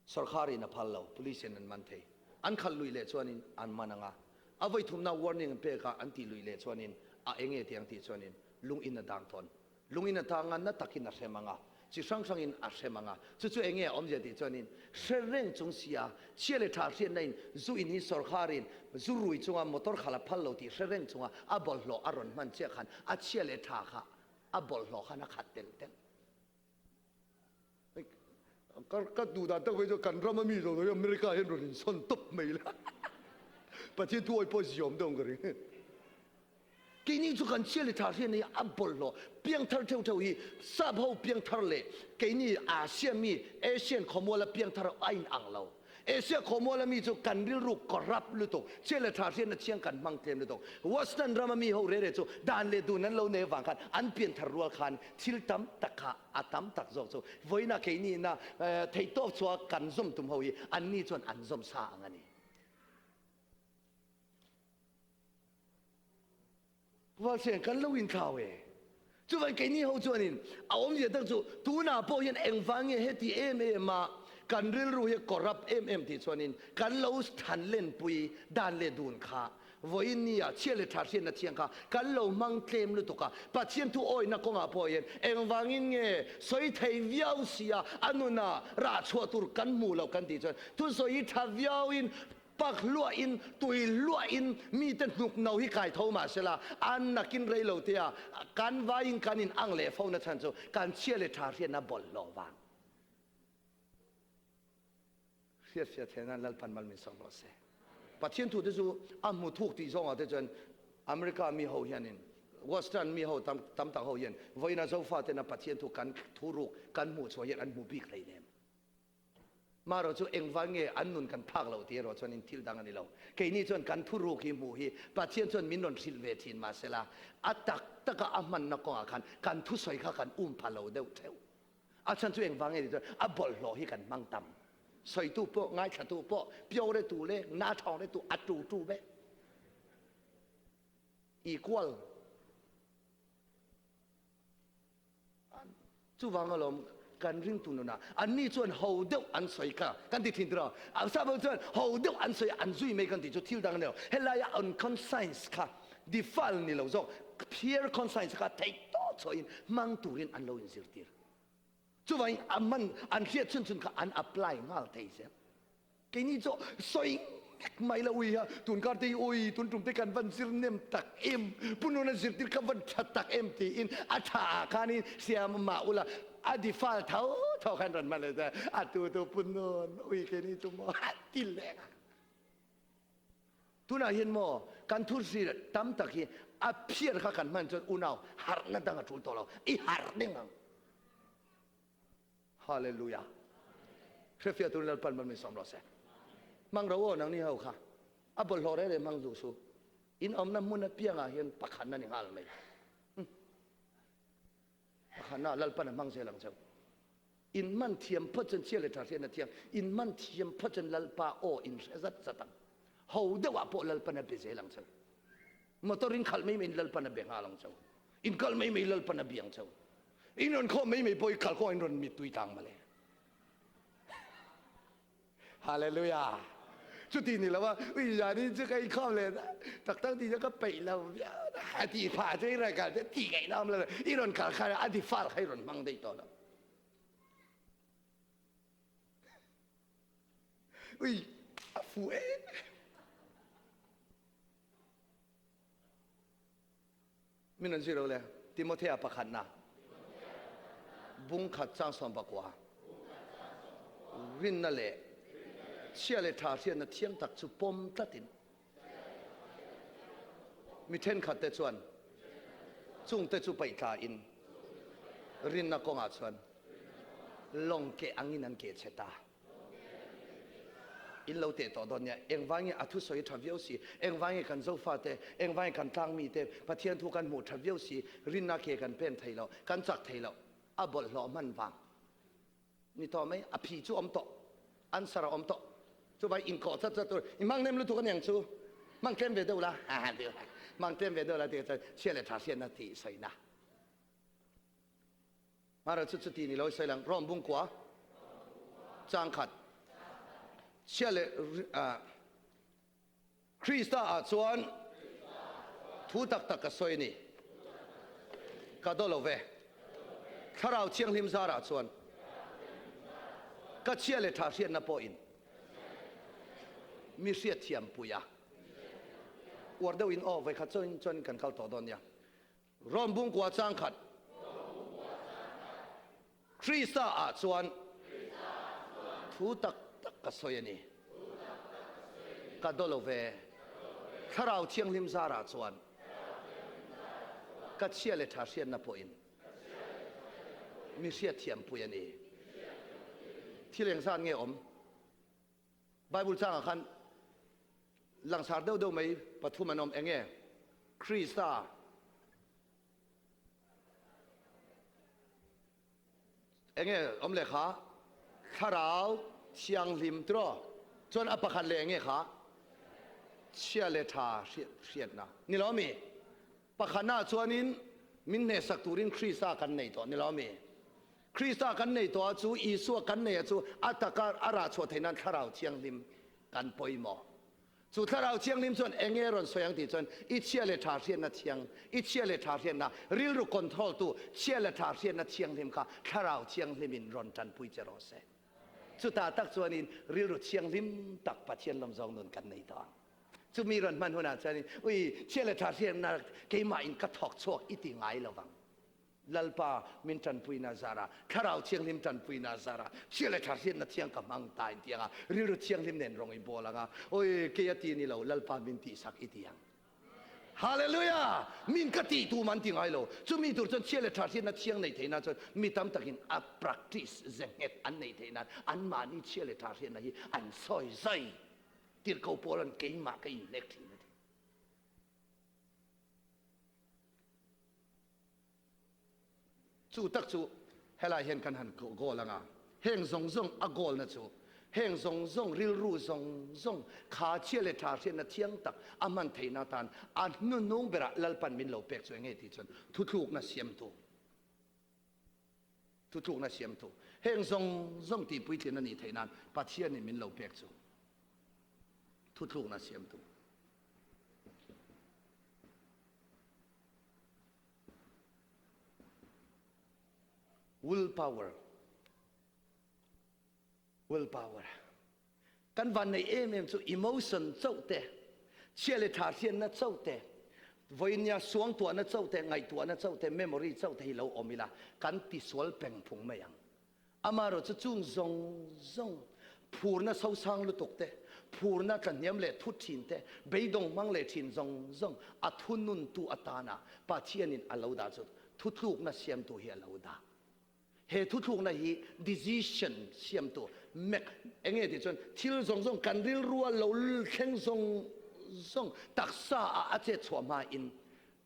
sawrkhar in a phal lo, police in an man thei. An khalh luih leh chuanin an man ang a, a vawi thumna warning an pek a, an tih luih leh chuanin a eng nge tiang tih chuanin lung in a dang tawn. Lungin a tang a, na takin a hrem ang a, chi hrang hrangin a hrem ang a. Chu chu enge a awmzia tih chuanin hre reng chung sia, chhia leh tha hriatna in zu in hi sawrkharin zu rui chunga motor khalh a phal lo tih hre reng chunga a bawlhhlawh a rawn hman chiah khan a chhia leh tha kha a bawlhhlawh khan a khat tel tel. Ka duh dan tak mai chu kan ram a mi zawng hi America hian rawn insawn tawp mai la. Pathian thu awi pawh ziawm deuh ang ka ring. Keini chu kan chhia leh tha hriat hi a bawlhhlawh piangthar theuh theuh hi sap ho piangthar leh keini Asia mi Asian khawmuala piangthar a in ang lo. Asia khawmuala mi chu kan rilru corrupt lutuk, chhia leh tha hriatna chiang kan hmang tlem lutuk. Western rama mi ho rere chu dan leh dun an lo nei avang khan an pianthar rual khan thil tam tak kha a tam tak zawk chu vawiina keini ina theihtawp chhuah kan zawm tum ho hi anni chuan an zawm sa ang a ni. Valsian kan lo inthlau e. Chuvan keini ho chuanin a awmzia tak chu tunah pawh hian engvang nge heti em em a kan rilru hi corrupt em em tih chuanin kan lo than lenpui dan leh dun kha vawiin nia chhia leh tha hriatna thiang kha kan lo hmang tlem lutuk a. Pathian thu awihna kawngah pawh hian engvangin nge sawi thei viau sia a nunah rah chhuah tur kan hmuh loh kan tih chuan thusawi hi tha viauin Pak hluahin, tui hluahin mite hnuk no hi kai tho mah sela, an nakin rei lo tia kan vaiin kan in ang leh fo na chhan chu kan chhia leh tha hriatna bawlhhlawh vang. Hriat fiah theih nan Lalpan mal min sak rawh se. Pathian thu te chu a hmu thuk tih zawngah te chuan America mi ho hianin Western mi ho tam tam tak ho hian vawiina Zofa tena Pathian thu kan thu ruk kan hmuh chhuah hian an hmu bik hleinem. Marawh chu engvang nge an nun kan phak loh tih erawh chuan in thil dang a ni lo. Keini chuan kan thuruk hi hmuh hi Pathian chuan min rawn hrilh ve thin mahsela a tak taka a hmanna kawngah khan kan thusawi kha kan um pha lo deuh theuh. A chhan chu engvang nge tih chuan a bawlhhlawh hi kan hmang tam. Sawitu pawh, ngaithlatu pawh, pioretu leh nathawngretu a tu tu vek. Equal. Chuvang alawm kan ringtu nunah anni chuan ho deuh an sawi kha kan ti thin tiraw? Sap ho chuan ho deuh an sawi an zui mai kan tih chu thil dang a ni lo. Helaia an conscience kha defile ni lo zawk pure conscience kha theih tawh chhuahin hmang turin an lo inzirtir. Chuvangin a man an hriat chhun chhun kha an apply nghal thei zel. Keini chu sawi ngek mai la ui a, tun kar te hi ui tun tum te kan van zir nem tak em, pu nuna zirtir ka van tha tak em tiin a tha ah khanin siam mah ula a di fal tho tho khan rawn hman leh ta a tu tu pu nun ui keini chu maw a ti leng a. Tunah hian maw kan thu hrilh tam tak hi a phiar kha kan hman chuan unau harhna dang a tul tawh lo, i harh ding ang. Hallelujah. Hrefiah turin Lalpan mal min sawm rawh se. Hmang ro aw nangni ho kha. A bawlhhlawh reng reng hmang duh su. In awmna hmun apiangah hian pakhatna ni nghal mai. Hmm. Pakhatna Lalpan a hmang zel ang cheu. In man thiam phawt chuan chhia leh tha hriatna thiang. In man thiam phawt chuan Lalpa aw in hre zat zat ang. Ho deuhah pawh Lalpan a be zel ang cheu. Motor in khalh mai mai in Lalpan a be nghal ang cheu. In kal mai mai Lalpan a bi ang cheu. In rawn khawm mai mai pawh i kal kawng in rawn mittui tlang male. Hallelujah. Chuti ni lo a, ui zani chu ka inkhawm leh tak tak ti chu ka peih lo viau a ti pha chu i rawn kal te ti ngaih na awm lo i rawn kal khan a di fal kha i rawn hmang daih tawh lo. Ui, a fu e. Min an zui lo le. Timothea pakhatna. Bung khat chang sawm pakua. Rinna leh chhia leh tha hriatna thiang tak chu pawm tlatin mi thenkhat te chuan chungte chu paih tla in rinna kawngah chuan lawng keh angin an keh chhe ta. In lo teh tawh dawn nia. Engvang nge a thusawi tha viau si? Engvang nge kan Zofa te, engvang nge kan tlangmi te Pathian thu kan hmuh tha viau si? Rinna ke kan pen thei lo, kan chak thei lo. A bawlhhlawh hman vang ni tawh mai. A phi chu awm tawh, answer a awm tawh. Chuvai inkawh chat chat tur i hmang nem lutuk aniang chu. Hmang tlem ve deuh la, hmang tlem ve deuh la tih chuan chhia leh tha hriatna tih sawina. Mara chu chuti ni lo i sawi lang. Rom bungkua chang khat chhia leh Krista ah chuan thu tak tak ka sawi a ni. Ka daw lo ve. Thlarau Thianghlim zarah chuan ka chhia leh tha hriatna pawhin mi hriatthiam pui a. Uar deuhin aw vawikhat chuan kan kal tawh dawn nia. Rom bungkua chang khat Krista ah chuan thu tak tak ka sawi a ni. Ka daw lo ve. Thlarau Thianghlim zarah chuan ka chhia leh tha hriatna pawhin mi hriatthiampui a ni. Thil engzat nge awm? Bible changah khan langsar deuh deuh mai pathum an awm. Enge? Krista. Enge awm leh kha? Thlarau Thianghlim tiraw? Chuan a pakhat leh enge kha? Chhia leh tha hriatna. Ni lo mi? Pakhatnaah chuanin min hnehsak turin Krista kan nei tawh. Ni lo mi? Krista kan nei tawh a chu Isua kan nei a chu a taka a rah chhuah theih nan Thlarau Thianghlim kan pawimawh. Chu Thlarau Thianghlim chuan eng nge rawn sawi ang tih chuan i chhia leh tha hriatna thiang, i chhia leh tha hriatna rilru control tu chhia leh tha hriatna thianghlim kha Thlarau Thianghlim in rawn tanpui che rawh se. Chutah tak chuanin rilru thianghlim tak Pathian lawmzawng nun kan nei tawh ang. Chumi rawn hman hunah chuanin ui chhia leh tha hriatna keimah in ka thawk chhuak i ti ngai lo vang. Lalpa min tanpuina zara, Thlarau Thianghlim tanpuina zara, chhia leh tha hriatna thiang ka hmang ta in tiang a, rilru thianghlim nen rawng i bawl ang a, awi kei a ti ni lo, Lalpa min tihsak i ti ang. Hallelujah! Min ka tih tum an ti ngai lo. Chumi tur chuan chhia leh tha hriatna thiang nei theih nan chuan mi tam takin a practice ze nghet an neih theih nan anmahni chhia leh tha hriatna hi an sawi zai. Tirhkoh pawl an keimah ka inhnek thin a ti. Chu tak chu helai hian kan han goal anga, heng zawng zawng a goal na chu heng zawng zawng rilru zawng zawng kha chhia leh tha hriatna thiang tak a hman theihna atan a hnuhnung berah Lalpan min lo pek chu enge tih chuan thuthlukna siamtu thuthlukna siamtu heng zawng zawng tih puitlin a nih theih nan Pathianin min lo pek chu thuthlukna siamtu. Will power. Will power. Kan van nei em em chu emotion chauh te, chhia le tha hriatna chauh te, voinia suangtuahna chauh te, ngaihtuahna chauh te, memory chauh te hi lo awm ila kan tisual peng phung mai ang. Amaherawhchu chung zawng zawng phurna sosang lutuk te, phurna tlahniam leh thut thin te, beidawng hmang leh thin zawng zawng a thununtu atana Pathianin a lo dah chu thuthlukna siamtu hi a lo dah. He thuthlukna hi decision siamtu mek enge tih chuan thil zawng zawng kan rilrua lo thleng zawng zawng taksa ah a chet chhuah hmain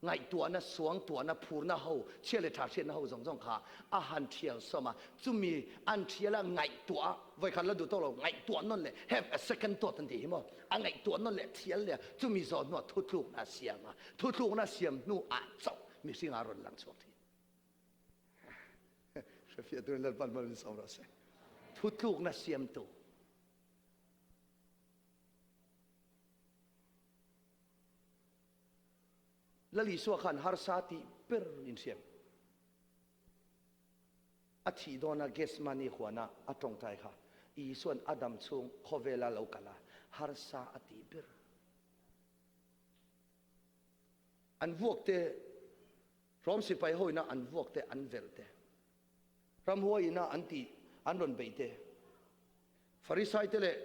Ngaihtuahna, suangtuahna, phurna ho, chhia leh tha hriatna ho zawng zawng kha a han thial sawm a, chumi an thial a ngaihtuah a, vawikhat la duh tawk lo, ngaihtuah nawn leh, have a second thought an tih hi maw, a ngaihtuah nawn leh thial leh a, chumi zawh hnuah thuthlukna a siam a, thuthlukna siam hnuah chauh mihring a rawn lang chhuak thin. Hrefiah turin Lalpan hman min sawm rawh se. Thuthlukna siamtu. Lal Isua khan harsa tih ber in hriat. A thih dawna Gethsemane huana a tawngtai kha. Isua'n a dam chhung khawvela lo kal a, harsa a tih ber. An vuak te, Rom sipai ho ina an vuak te, an velh te, ramhuai ina an tih an rawn beih te, Farisai te leh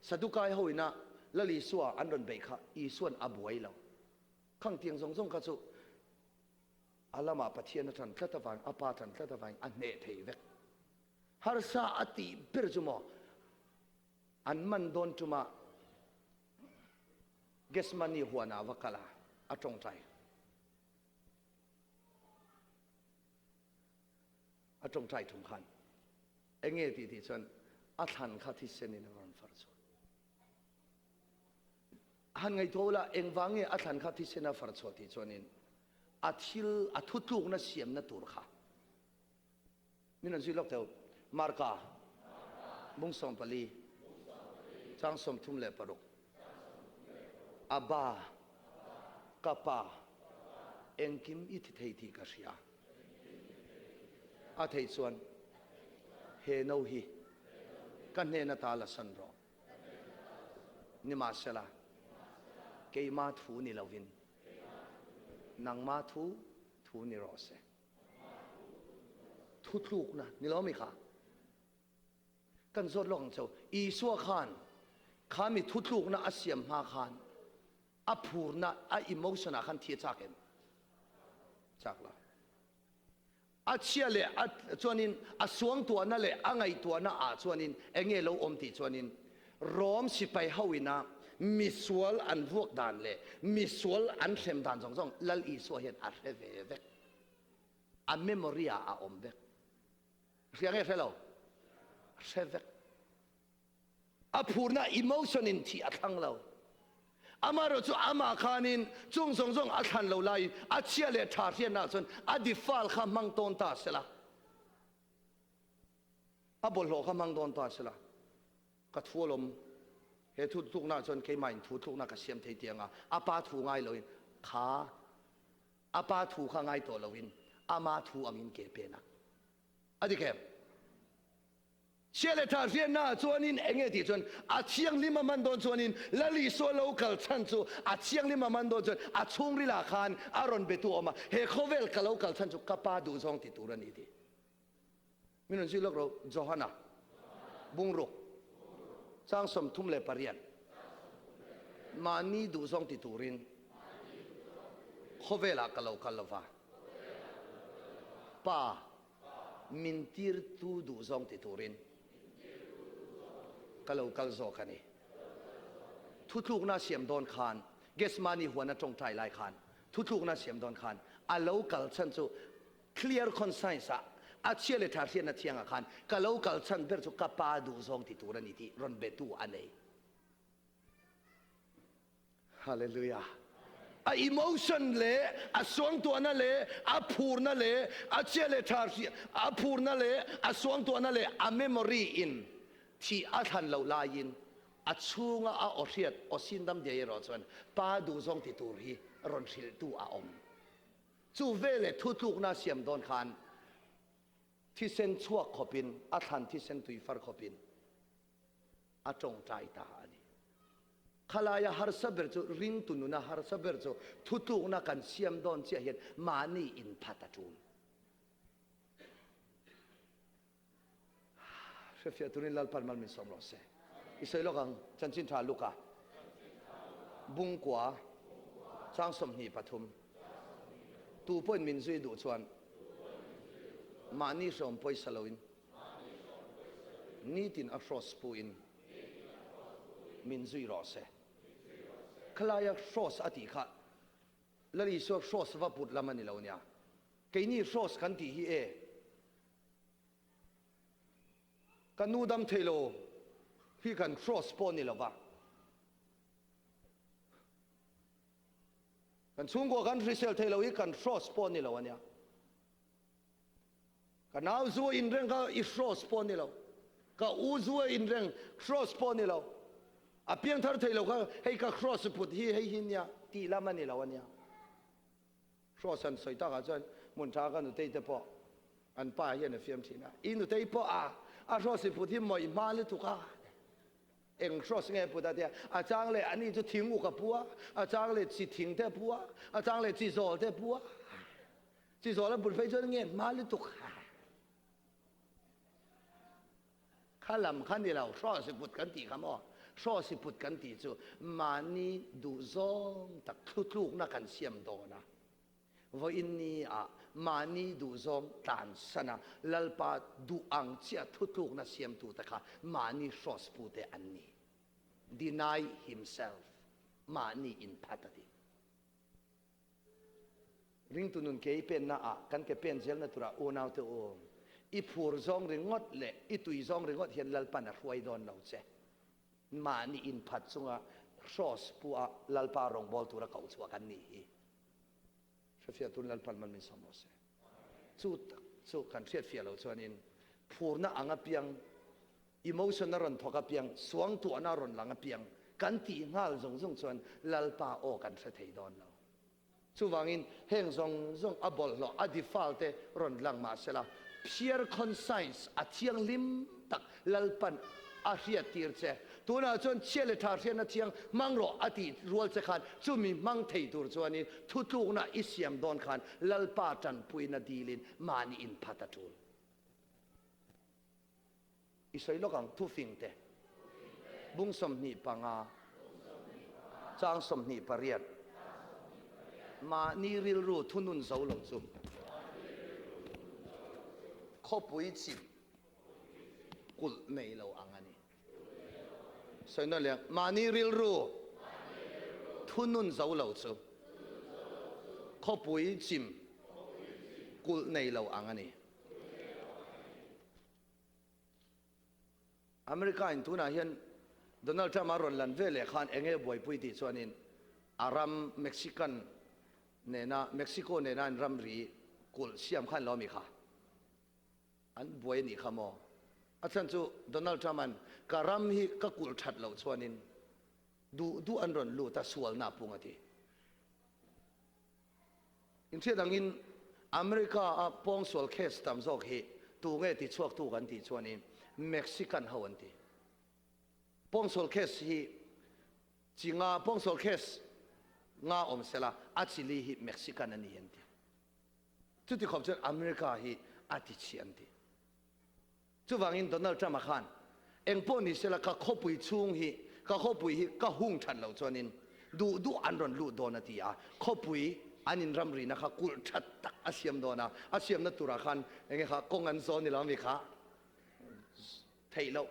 Sadukai ho ina Lal Isua an rawn beih kha Isua'n a buai lo. Khang tiang zawng zawng kha chu a lamah Pathian a ṭan tlat avangin, a Pa ṭan tlat avangin a hneh thei vek. Harsa a tih ber chu maw an man dawn ṭuma Gethsemane huanah a va kal a, a ṭawngṭai. A ṭawngṭai thung khan eng nge tih tih chuan a thlan kha thisen in a rawn far chhuah. Han ngaihtuah ula engvang nge a thlan kha thisen a far chhuah tih chuanin a thil a thutlukna siamna tur kha Min rawn zui lawk teh u. Marka bung 14 chang 36. Abba, ka Pa, engkim i thi thei tih ka hria. A theih chuan he no hi ka hnen ata la san rawh. Nimahsela, keima thu ni lovin nangma thu thu ni rawh se. Thutlukna ni lo mi kha kan zawt lawk ang cheu. Isua khan kha mi thutlukna a siam hma khan a phurna a emotion ah khan thi a chak em? Chak lo. A chhia leh a chuanin a suangtuahna leh a ngaihtuahna ah chuanin enge lo awm tih chuanin Rom sipai ho ina misual an vuak dan leh misual an hrem dan zawng zawng Lal Isua hian a hre ve vek. A memory ah a awm vek. Hria nge hre lo? A hre vek. A phurna emotion in thih a thlang lo. Amaherawh chu amah khanin chung zawng zawng a thlan lo laiin a chhia leh tha hriatna ah chuan a difal kha hmang tawn ta sela. A bawlhhlawh kha hmang dawn ta sela, ka thu alawm, he thu tluknaah chuan keimahin thu tlukna ka siam thei tiang a, a pa thu ngai loin kha a pa thu kha ngai tawh loin ama thu angin ke pen a. A dik em? Chhia leh tha hriatnaah chuanin eng nge tih chuan a thianghlim a hman dawn chuanin Lal Isua lo kal chhan chu a thianghlim a hman dawn chuan a chhungrilah khan a rawn be tu a awm a, he khawvel ka lo kal chhan chu ka pa duhzawng ti tur a ni tih. Min rawn zui lawk ro, Johana bungruk chang 38 mahni duhzawng ti turin khawvelah ka lo kal lova, Pa min tirtu duhzawng ti turin ka lo kal zawk a ni. Thutlukna siam dawn khan Gethsemane huana tawngtai lai khan thutlukna siam dawn khan a lo kal chhan chu Clear conscience ah a chhia leh tha hriatna thiang ah khan ka lo kal chhan ber chu ka pa duh zawng ti tur a ni tih rawn be tu a nei. Hallelujah. A emotion leh a suangtuahna leh a phurna leh a chhia leh tha a phurna leh a suangtuahna leh a memory in thih a thlan loh laiin a chhunga a aw hriat aw sindam diai erawh chuan pa duh zawng ti tur hi rawn hrilhtu a awm. Chu veleh thutlukna siam dawn khan thisen chhuak khawpin, a thlan thisen tui far khawpin a tawngtai ta a ni. Khalaia harsa ber chu, ringtu nuna harsa ber chu thutlukna kan siam dawn chiah hian mahni inphat a tul. Hrefiah turin Lalpan mal min sawm rawh se. I sawi lawk ang, Chanchin Tha Luka, Bungkua, chang 23. Tu pawhin min zui duh chuan mahni hrawm pawisa loin nitin a hrawss puin min zui rawh se. Khalaia hrawss a tih kha Lal Isua hrawss va put lam a ni lo nia. Keini hrawss kan tih hi e. Ka nu dam thei lo hi kan cross pawh ni lova. Kan chhungkua kan hrisel thei lo hi kan cross pawh ni lo ania. Ka nau zu a in reng kha i cross pawh ni lo. Ka u zu a in reng cross pawh ni lo. A piangthar thei lo kha hei ka cross put hi hei hi nia tih lam a ni lo ania. Hrawh san sawi takah chuan hmun tha ka nutei te pawh an pa hian a fiam thin a, i nutei pawh a A hrawsi put hi mawih hma lutuk a. Eng hrawsi nge put a tia, a chang leh ani chu thing uk a pu a, a chang leh chi thing te a pu a, a chang leh chi zawl te a pu a. Chi zawl a put phei chuan nge hma lutuk a. Kha lam kha ni lo, hrawsi put kan tih kha maw? Hrawsi put kan tih chu mahni duhzawng tak thlutlukna kan siam dawn a. Vawiin ni ah mahni duhzawng tlansan a Lalpa duh ang chiah thutlukna siamtute kha mahni hraws pute an ni. Deny himself, mahni inphat a ti. Ringtu nun ke i penna ah kan ke pen zelna turah unaute u, i phur zawng ringawt leh i tui zawng ringawt hian Lalpan a hruai dawn lo che. Mahni inphat chunga hraws pu a Lalpa rawngbâwl tura koh chhuah kan nih hi hrefiah tun Lalpan mal min sawm rawh se. Chu tak chu kan hriatfiah loh chuanin phurna ang apiang, emotion a rawn thawk apiang, suangtuahna a rawn lang apiang kan tih nghal zung zung chuan Lalpa aw kan hre thei dawn lo. Chuvangin heng zawng zawng a bawlhhlawh, a defile te rawn lang mah sela, pure conscience, a thianghlim tak Lalpan a hriattir che. Tunah chuan chhia leh tha hriatna thiang hmang rawh a tih rual che khan chumi hmang thei tur chuanin thutlukna i siam dawn khan Lalpa tanpuina dilin mahni inphat a tul. I sawi lawk ang, thufing te, bung 25, chang 28, mahni rilru thunun zo lo chu khawpui chim kulh nei lo ang a ni. Sawi nawn leh ang, mahni rilru thunun zo lo chu khawpui chim kulh nei lo ang a ni. America in tunah hian Donald Trump a rawn lan ve leh khan eng nge buaipui tih chuanin a ram Mexican nena Mexico nena an ramri kulh siam khan lo mi kha an buai anih kha maw? A chhan chu Donald Trump an ka ram hi ka kulh that loh chuanin duh duh an rawn lut a sualna a pung a ti. Inhriat angin America a pawngsual case tam zawk hi tu nge ti chhuaktu kan tih chuanin Mexican ho an ti. Pawngsual case hi chi nga pawngsual case nga awm sela a chili hi Mexican a ni an ti. Chuti khawp chuan America hi a ti chhi an ti. Chuvangin Donald Trump-a khan engpawh ni sela ka khawpui chhung hi, ka khawpui hi ka hung that loh chuanin duh duh an rawn lut dawn a ti a, khawpui an inramrina kha kulh that tak a siam dawn a, a siamna turah khan enge kha kawng an zawn ni lo ami kha theih loh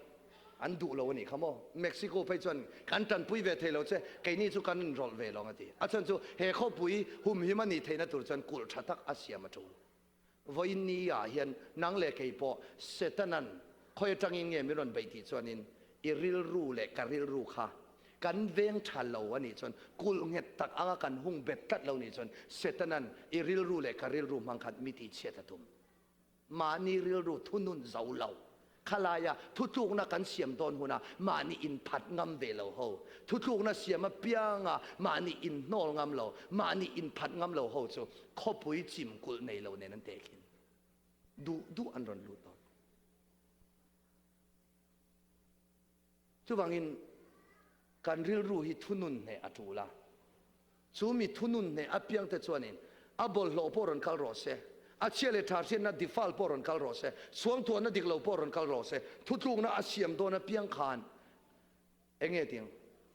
an duh lo a nih kha maw. Mexico phei chuan kan tanpui ve thei lo che, keini chu kan inrawlh ve lawng a ti. A chhan chu he khawpui humhim a nih theihna tur chuan kulh tha tak a siam a tul. Vawiin ni ah hian nang leh kei pawh Setanan khawi atangin nge min rawn beih tih chuanin i rilru leh ka rilru kha kan veng tha lo a nih chuan kulh nghet tak anga kan hung bet tlat lo nih chuan Setanan i rilru leh ka rilru hmang khan mi tihchhiat a tum. Mahni rilru thunun zo lo. Khalaia thutlukna kan siam dawn huna mahni inphat ngam ve lo ho, thutlukna siam apianga mahni inhnawl ngam lo, mahni inphat ngam lo ho chu khawpui chim kulh nei lo nen an tehkhin. Duh duh an rawn lut dawn. Chuvangin kan rilru hi thunun hneh a tul a, chu mi thunun hneh apiangte chuanin a bawlhhlawh pawh rawn kal rawh se, a chhia leh tha hriatna difal pawh rawn kal rawh se, suangtuahna dik lo pawh rawn kal rawh se, thutlukna a siam dawn apiang khan eng nge tiang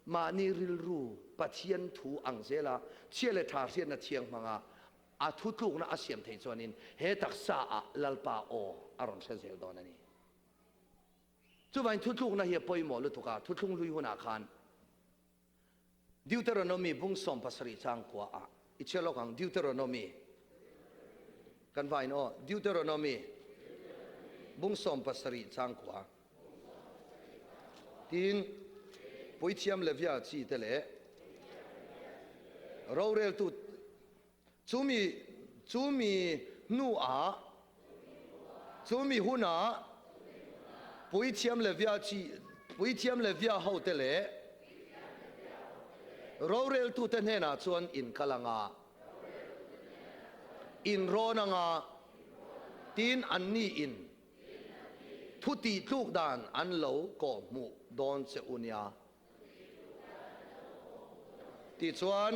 mahni rilru Pathian thu ang zela chhia leh tha hriatna thiang hmanga a thutlukna a siam theih chuanin he taksa ah Lalpa aw a rawn hre zel dawn a ni. Chuvangin thutlukna hi a pawimawh lutuk a, thuthlung hlui hunah khan Deuteronomy bung 17 chang kua ah i chhiar lawk ang, Deuteronomy kan vain aw, Deuteronomy bung 17 chang kua tin puithiam Levia chi te leh roreltu Chumi, chumi hnuah, chumi hunah Puithiam Levia chi, Puithiam Levia hote leh roreltute hnenah chuan in kal anga, in rawn anga, tin anni in. Thu tih tluk dan an lo kawhhmuh dawn che u nia. Tichuan,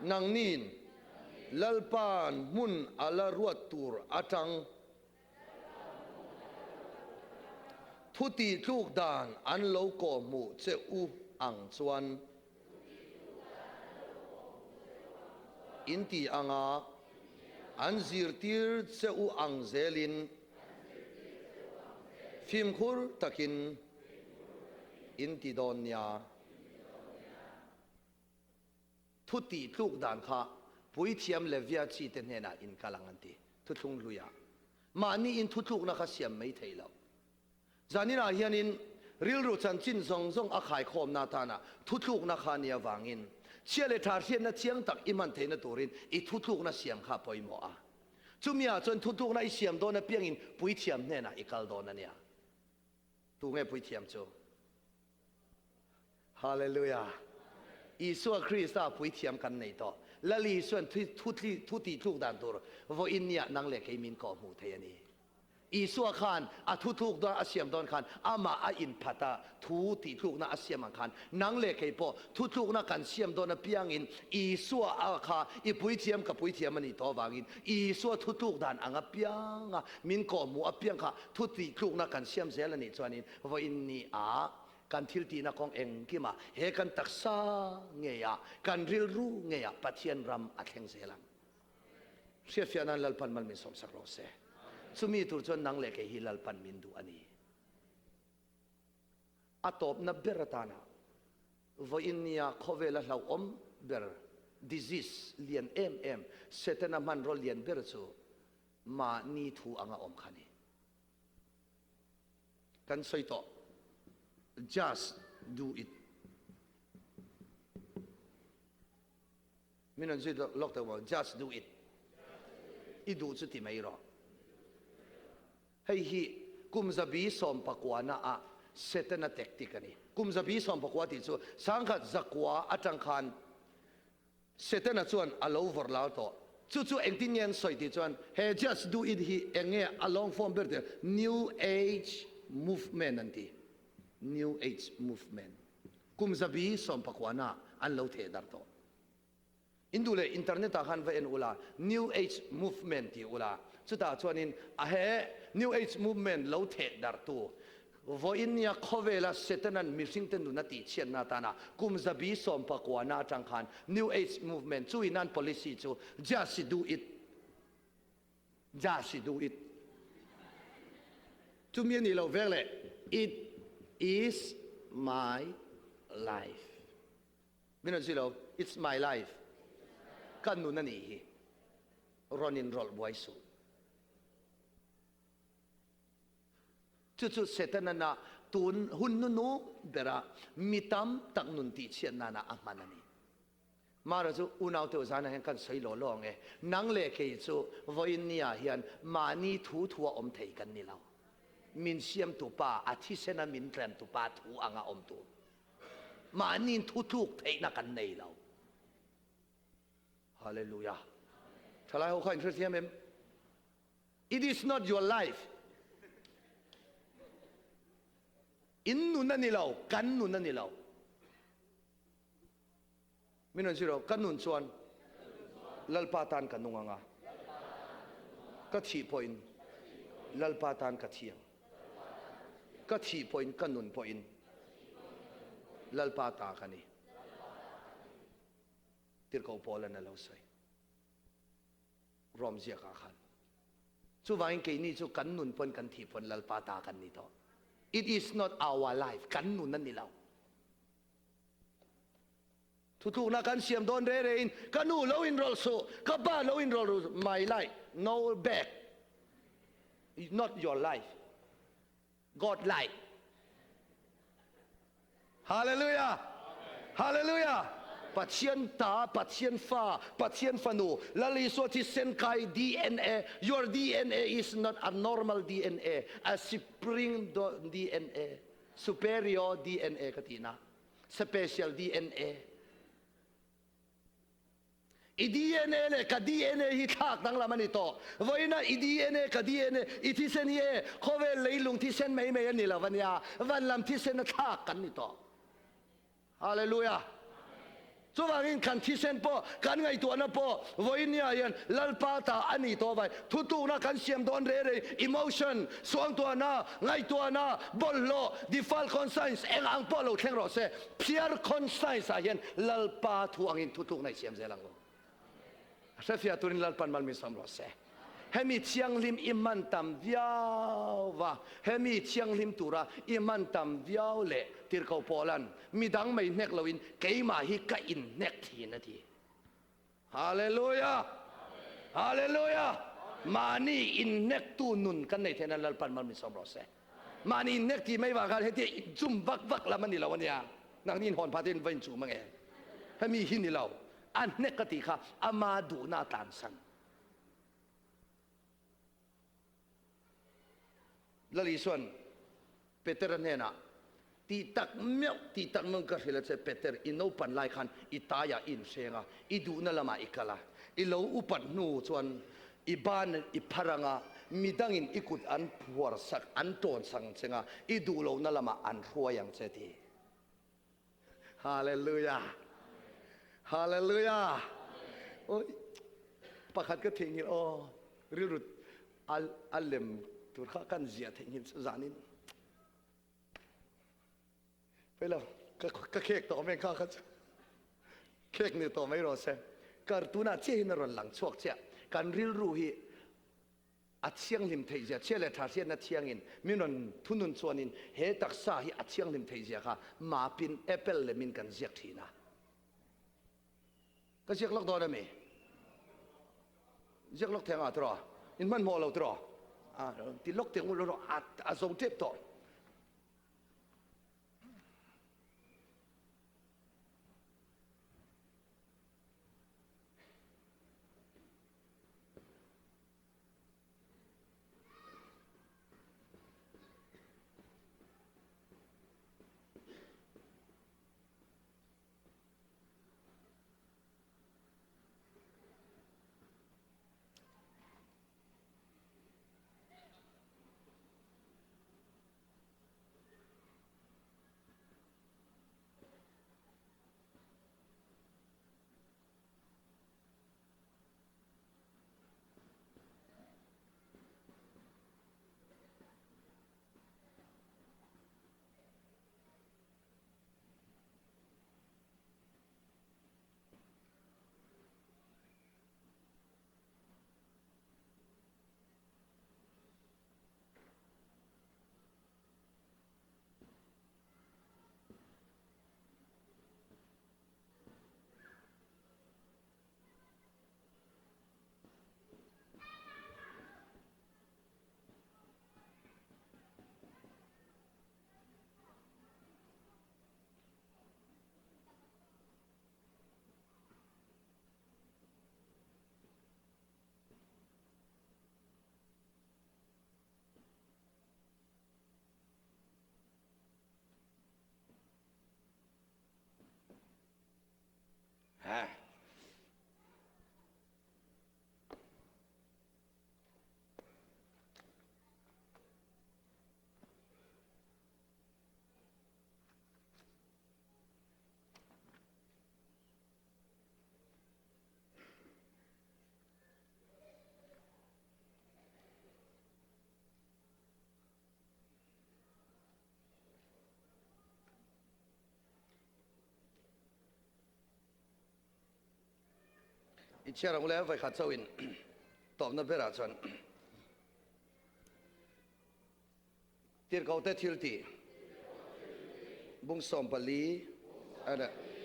nangni'n Lalpa'n hmun a la ruat tur atang thu tih tluk dan an lo kawhhmuh che u ang chuan in ti anga an zirtir che u ang zelin fimkhur takin in ti dawn nia. Thu tih tluk dan kha Puithiam Levia chi te hnenah in kal ang an ti. Thuthlung hluiah mahni in thutlukna kha siam mai thei lo. Zaninah hianin rilru chanchin zawng zawng a khaikhawmna atana thutlukna kha nia vangin chhia leh tha hriatna chiang tak i hman theihna turin i thutlukna siam kha a pawimawh a. Chumiah chuan thutlukna i siam dawn apiangin Puithiam hnenah i kal dawn a nia. Tu nge Puithiam chu? Hallelujah! Isua Krista Puithiam kan nei tawh. Lal Isuan thu tihtluk dan tur vawiin nia nang leh kei min kawhhmuh thei a ni. Isua khan a thutluk dawn a siam dawn khan amah a inphat a, thu tihtlukna a siam ang khan nang leh kei pawh thutlukna kan siam dawn apiangin Isua a kha i puithiam ka puithiam a nih tawh avangin Isua thutluk dan ang apianga min kawhhmuh apiang kha thu tihtlukna kan siam zel a nih chuanin vawiin ni ah kan thil tihna kawng engkimah he kan taksa ngeiah kan rilru ngeiah Pathian ram a thleng zel ang. Hriatfiah nan Lalpan mal min sawmsak rawh se. Chumi tur chuan nang leh kei hi Lalpan min duh a ni. A tawpna ber atana vawiin nia khawvela hlauhawm ber disease lian em em Setana hmanraw lian ber chu mahni thu anga awm kha a ni. Kan sawi tawh. Just do it. Min rawn zui lawk tawh maw? Just do it. I duh chu ti mai rawh. Hei hi kum zabi sawmpakuana ah Setana tactic a ni. Kum zabi sawmpakua tih chu sangkhat zakua atang khan Setana chuan a lo vawrh lar tawh. Chu chu engtin nge an sawi tih chuan he Just do it hi eng nge a long form ber tih New Age Movement an ti. New Age Movement. Kum zabi sawmpakuana an lo theh darh tawh. In duh leh internet ah khan va en ula, New Age Movement ti ula, chutah chuanin a he New Age Movement lo theh darhtu vawiin nia khawvela Setanan mihringte nun a tihchhiatna atana kum zabi sawmpakuana atang khan New Age Movement chu in an policy chu Just do it, Just do it. Chumi a nih loh vek leh It is my life. Min rawn zui lo, It's my life. Ka nun a nih hi. Rawn inrawlh buai suh. Chu chu Setana tun hun nunu bera mi tam tak nun tihchhiat nana a hman a ni. Mara chu unau teuh zanah hian kan sawi law law ang e. Nang leh kei chu vawiin ni ah hian mahni thu thua awm thei kan ni lo. Min siamtu pa, a thisena min tlentu pa thu anga awm tur. Mahniin thu tluk theihna kan nei lo. Hallelujah. Thalai ho kha in hrethiam em? It is not your life. In nun a ni lo, kan nun a ni lo. Min rawn zir rawh, ka nun chuan Lalpa tan ka nung ang a, ka thih pawhin Lalpa tan ka thi ang. Ka thih pawhin ka nun pawhin Lalpa ta ka ni. Tirhkoh Paula'n a lo sawi. Rom ziakah khan. Chuvangin keini chu kan nun pawn kan thih pawn Lalpa ta kan ni tawh. It is not our life, kan nun a ni lo. Thutlukna kan siam dawn re re in ka nu lo inrawlh suh, ka pa lo inrawlh ru, my life, no back, not your life, God life. Hallelujah! Hallelujah! Pathian ta, Pathian fa, Pathian fanu, Lal Isua thisen kai DNA, your DNA is not a normal DNA, a supreme DNA, superior DNA ka tihna. Special DNA. I DNA leh ka DNA hi thlak danglam a ni tawh. Vawiina i DNA ka DNA, i thisen hi e, khawvel leilung thisen mai mai a ni lo a nia, van lam thisen a thlak kan ni tawh. Hallelujah! Chuvangin kan thisen pawh, kan ngaihtuahna pawh vawinia hian Lalpa ta a ni tawh vai. Thutukna kan siam dawn rei rei, emotion, suangtuahna, ngaihtuahna, bawlhhlawh, defiled conscience, eng ang pawh lo thleng rawh se. Pure conscience ah hian Lalpa thu angin thutlukna i siam zel ang u. A hrefiah turin Lalpan mal min sawm rawh se. Hemi thianghlim i hman tam viau va, hemi thianghlim tura i hman tam viau leh tirhkoh Paulan midang mai hnek loin keimah hi ka inhnek thin a ti. Hallelujah! Hallelujah! Mahni inhnektu nun kan nei theihna Lalpan mal min sawm rawh se. Mahni inhnek tih mai vang khan hetia inchum vak vak lam a ni lo a nia. Nangni inhawn phah te in va inchum ange. Hemi hi ni lo. A hnek ka tih kha ama duhna a tlansan. Lal Isuan Petera hnenah, Tih tak meuh, tih tak meuh ka hrilh a che Peter, i naupan lai khan i taiah i inhreng a, i duhna lamah i kal a, i lo upat hnu chuan i ban i phar ang a, midangin i kut an phuar sak, an tawn sak ang che nga, i duh lohna lamah an hruai ang che ti. Hallelujah! Hallelujah! Oi, pakhat ka theihnghilh aw, rilru a lem tur kha kan ziah theihnghilh chu zanin. Pei lo, ka khek tawh mai kha kha chu. Khek ni tawh mai rawh se. Kar tunah chiah hian a rawn lang chhuak chiah. Kan rilru hi a thianghlim theih zia, chhia leh tha hriatna thiangin min rawn thunun chuanin he taksa hi a thianghlim theih zia kha mapin apple lemin kan ziak thin a. Ka ziak lawk dawn a mi? Ziak lawk thei anga tiraw? In hmanhmawh lo tiraw? A ti lawk teh ngut rawh a zo tep tawh. I chhiar ang ule vawikhat chauhin tawpna berah chuan Tirhkohte thil tih bung 14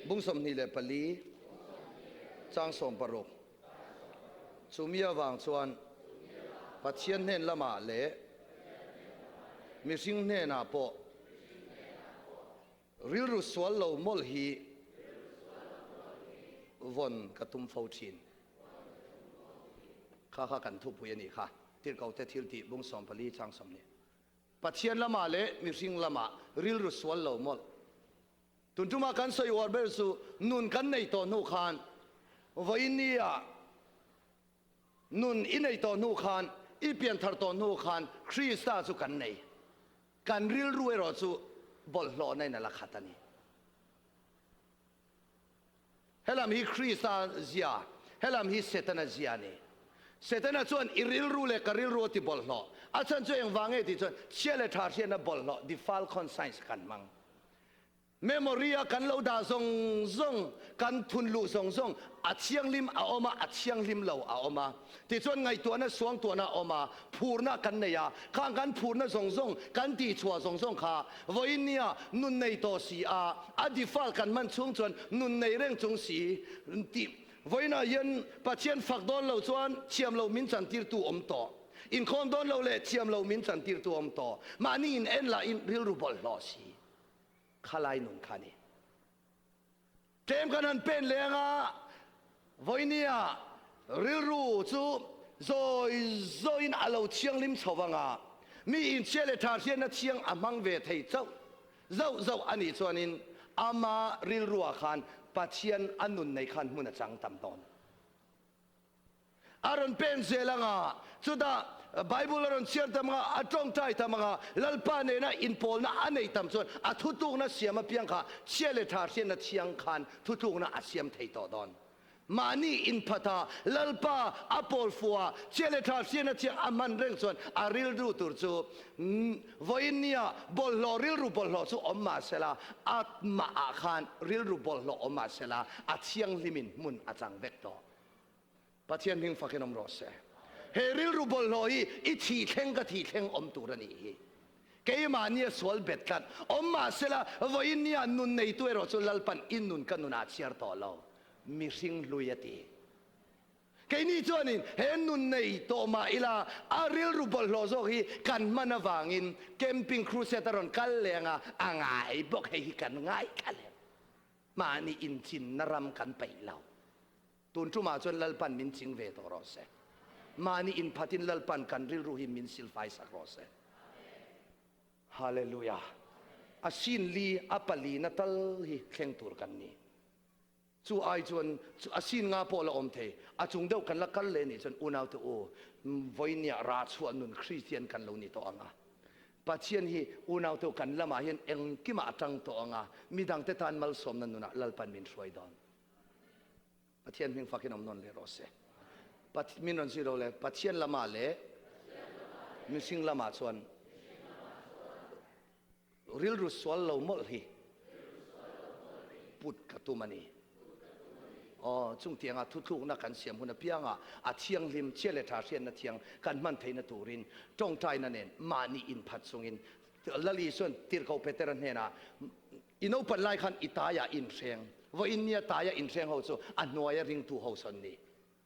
bung 24 chang 16 chumi avang chuan Pathian hnen lamah leh mihring hnenah pawh rilru sual lo mawlh hi vawn ka tum fo thin. Kha kha kan thupui a nih kha. Tirhkohte thil tih bung 14 chang 20. Pathian lamah leh mihring lamah rilru sual lo mawlh. Tun tuma kan sawi uar ber chu nun kan nei tawh hnu khan. Vawiin nia nun i nei tawh hnu khan, i pianthar tawh hnu khan Krista chu kan nei. Kan rilru erawh chu bawlhhlawhna in a la khat a ni. Helam hi Krista zia, helam hi Setana zia a ni. Setana chuan i rilru leh ka rilru a ti bawlhhlawh. A chhan chu engvang nge tih chuan chhia leh tha hriatna bawlhhlawh, defiled conscience, kan hmang. Memory a kan lo dah zawng zawng, kan thun luh zawng zawng, a thianghlim a awm a, a thianghlim lo a awm a. Tichuan ngaihtuahna suangtuahna a awm a, phurna kan nei a, khang kan phurna zawng zawng, kan tihchhuah zawng zawng kha vawiin nia nun nei tawh si a, a default kan hman chhung chuan nun nei reng chung si tih vawiinah hian Pathian fak dawn lo chuan thiam lo min chantirtu awm tawh, inkhawm dawn lo leh thiam lo min chantirtu awm tawh, mahni in en lahin rilru bawlhhlawh si khalai nun kha a ni. Tlem kan han pen leng a, vawinia rilru chu zawi zawiin a lo thianghlim chho vang a, mi inchhia leh tha hriatna thiang a hmang ve thei chauh zauh zauh a nih chuanin ama rilruah khan Pathian a nun nei khan hmun a chang tam dawn. A rawn pen zel ang a, chutah Bible a rawn chhiar tam ang a, a tawngtai tam ang a, Lalpa nena inpawlna a nei tam chuan a thutlukna siam apiang kha chhia leh tha hriatna thiang khan thutlukna a siam thei tawh dawn. Mahni inphat a, Lalpa a pawl fuh a, chhia leh tha hriatna thiang a hman reng chuan a rilru tur chu vawiin nia bawlhhlawh rilru bawlhhlawh chu awm mah sela, a mahah khan rilru bawlhhlawh awm mah sela, a thianghlimin hmun a chang vek tawh. Pathian hming fakin awm rawh se. He rilru bawlhhlawh hi i thih thleng ka thih thleng awm tur a nih hi. Keimahni a sual bet tlat. Awm mah sela, vawiin nia nun neitu erawh chu Lalpan i nun ka nunah a chhiar tawh lo. Mihring hlui a ti. Keini chuanin he nun nei tawh mah ila a rilru bawlhhlawh zawk hi kan hman avangin camping crusade a rawn kal leng a, a ngai bawk hei hi kan ngaithla lem. Mahni inchinna ram kan peih lo. Tun tumah chuan Lalpan min ching ve tawh rawh se. Mahni inphatin Lalpan kan rilru hi min silfai sak rawh se. Hallelujah. A sin li a palina tal hi thleng tur kan ni. Chu ai chuan a sin nga pawh la awm thei. A chung deuh kan la kal leh nih chuan unaute u, vawinia rah chhuah nun Kristian kan lo ni tawh ang a. Pathian hi unaute u kan lamah hian engkimah a tang tawh ang a, midangte tan malsawmna nunah Lalpan min hruai dawn. Pathian hming fakin awm nawn leh rawh se. Min rawn zui lo le, Pathian lamah leh mihring lamah chuan rilru sual lo mawlh hi put ka tum a ni. Aw, chung tianga thuthlukna kan siam hun apianga a thianghlim chhia leh tha hriatna thiang kan hman theihna turin tawngtaina nen mahni inphat chungin Lal Isuan Tirhkoh Petera hnenah I naupan lai khan i taiah inhreng, vawiin nia taia inhreng ho chu a hnuaia ringtu ho sawn ni.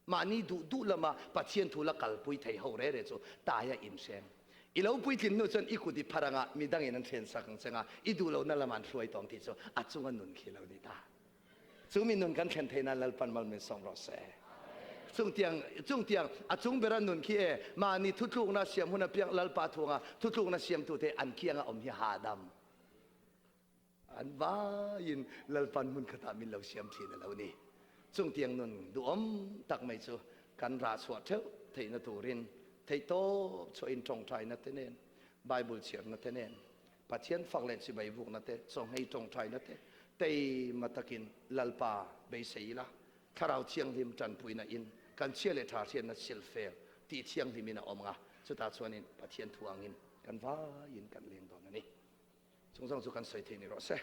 Mahni duh duh lama Pathian thu la kalpui thei ho re re chu taia inhreng. I lo puitlin hnu chuan i kut i phar anga midangin an hren sak ang che nga, i duh lohna lama an hruai tawng tih chu a chunga nun khi lo ni ta. Chu mi nun kan thlen theih nan Lalpan mal min sawm rawh se. Chungtiang chungtiang a chung bera nun khi e mahni thutlukna siam hun apiang Lalpa thunga thutlukna siamtute an kianga awm hi hahdam. An vaiin Lalpan hmun khatah min lo siam thin a lo ni. Chungtiang nun duhawm tak mai chu kan rah chhuah theuh theihna turin theihtawp chhuahin tawngtaina te nen, Bible chhiarna te nen, Pathian fak leh chibai vukna te, chawnghei tawngtaina te teima takin Lalpa beisei ila, Thlarau Thianghlim tanpuina in kan chhia leh tha hriatna silfel tih thianghlimin a awm ang a, chutah chuanin Pathian thu angin kan vaiin kan leng dawn a ni. Chung zawng chu kan sawi thei ni rawh se.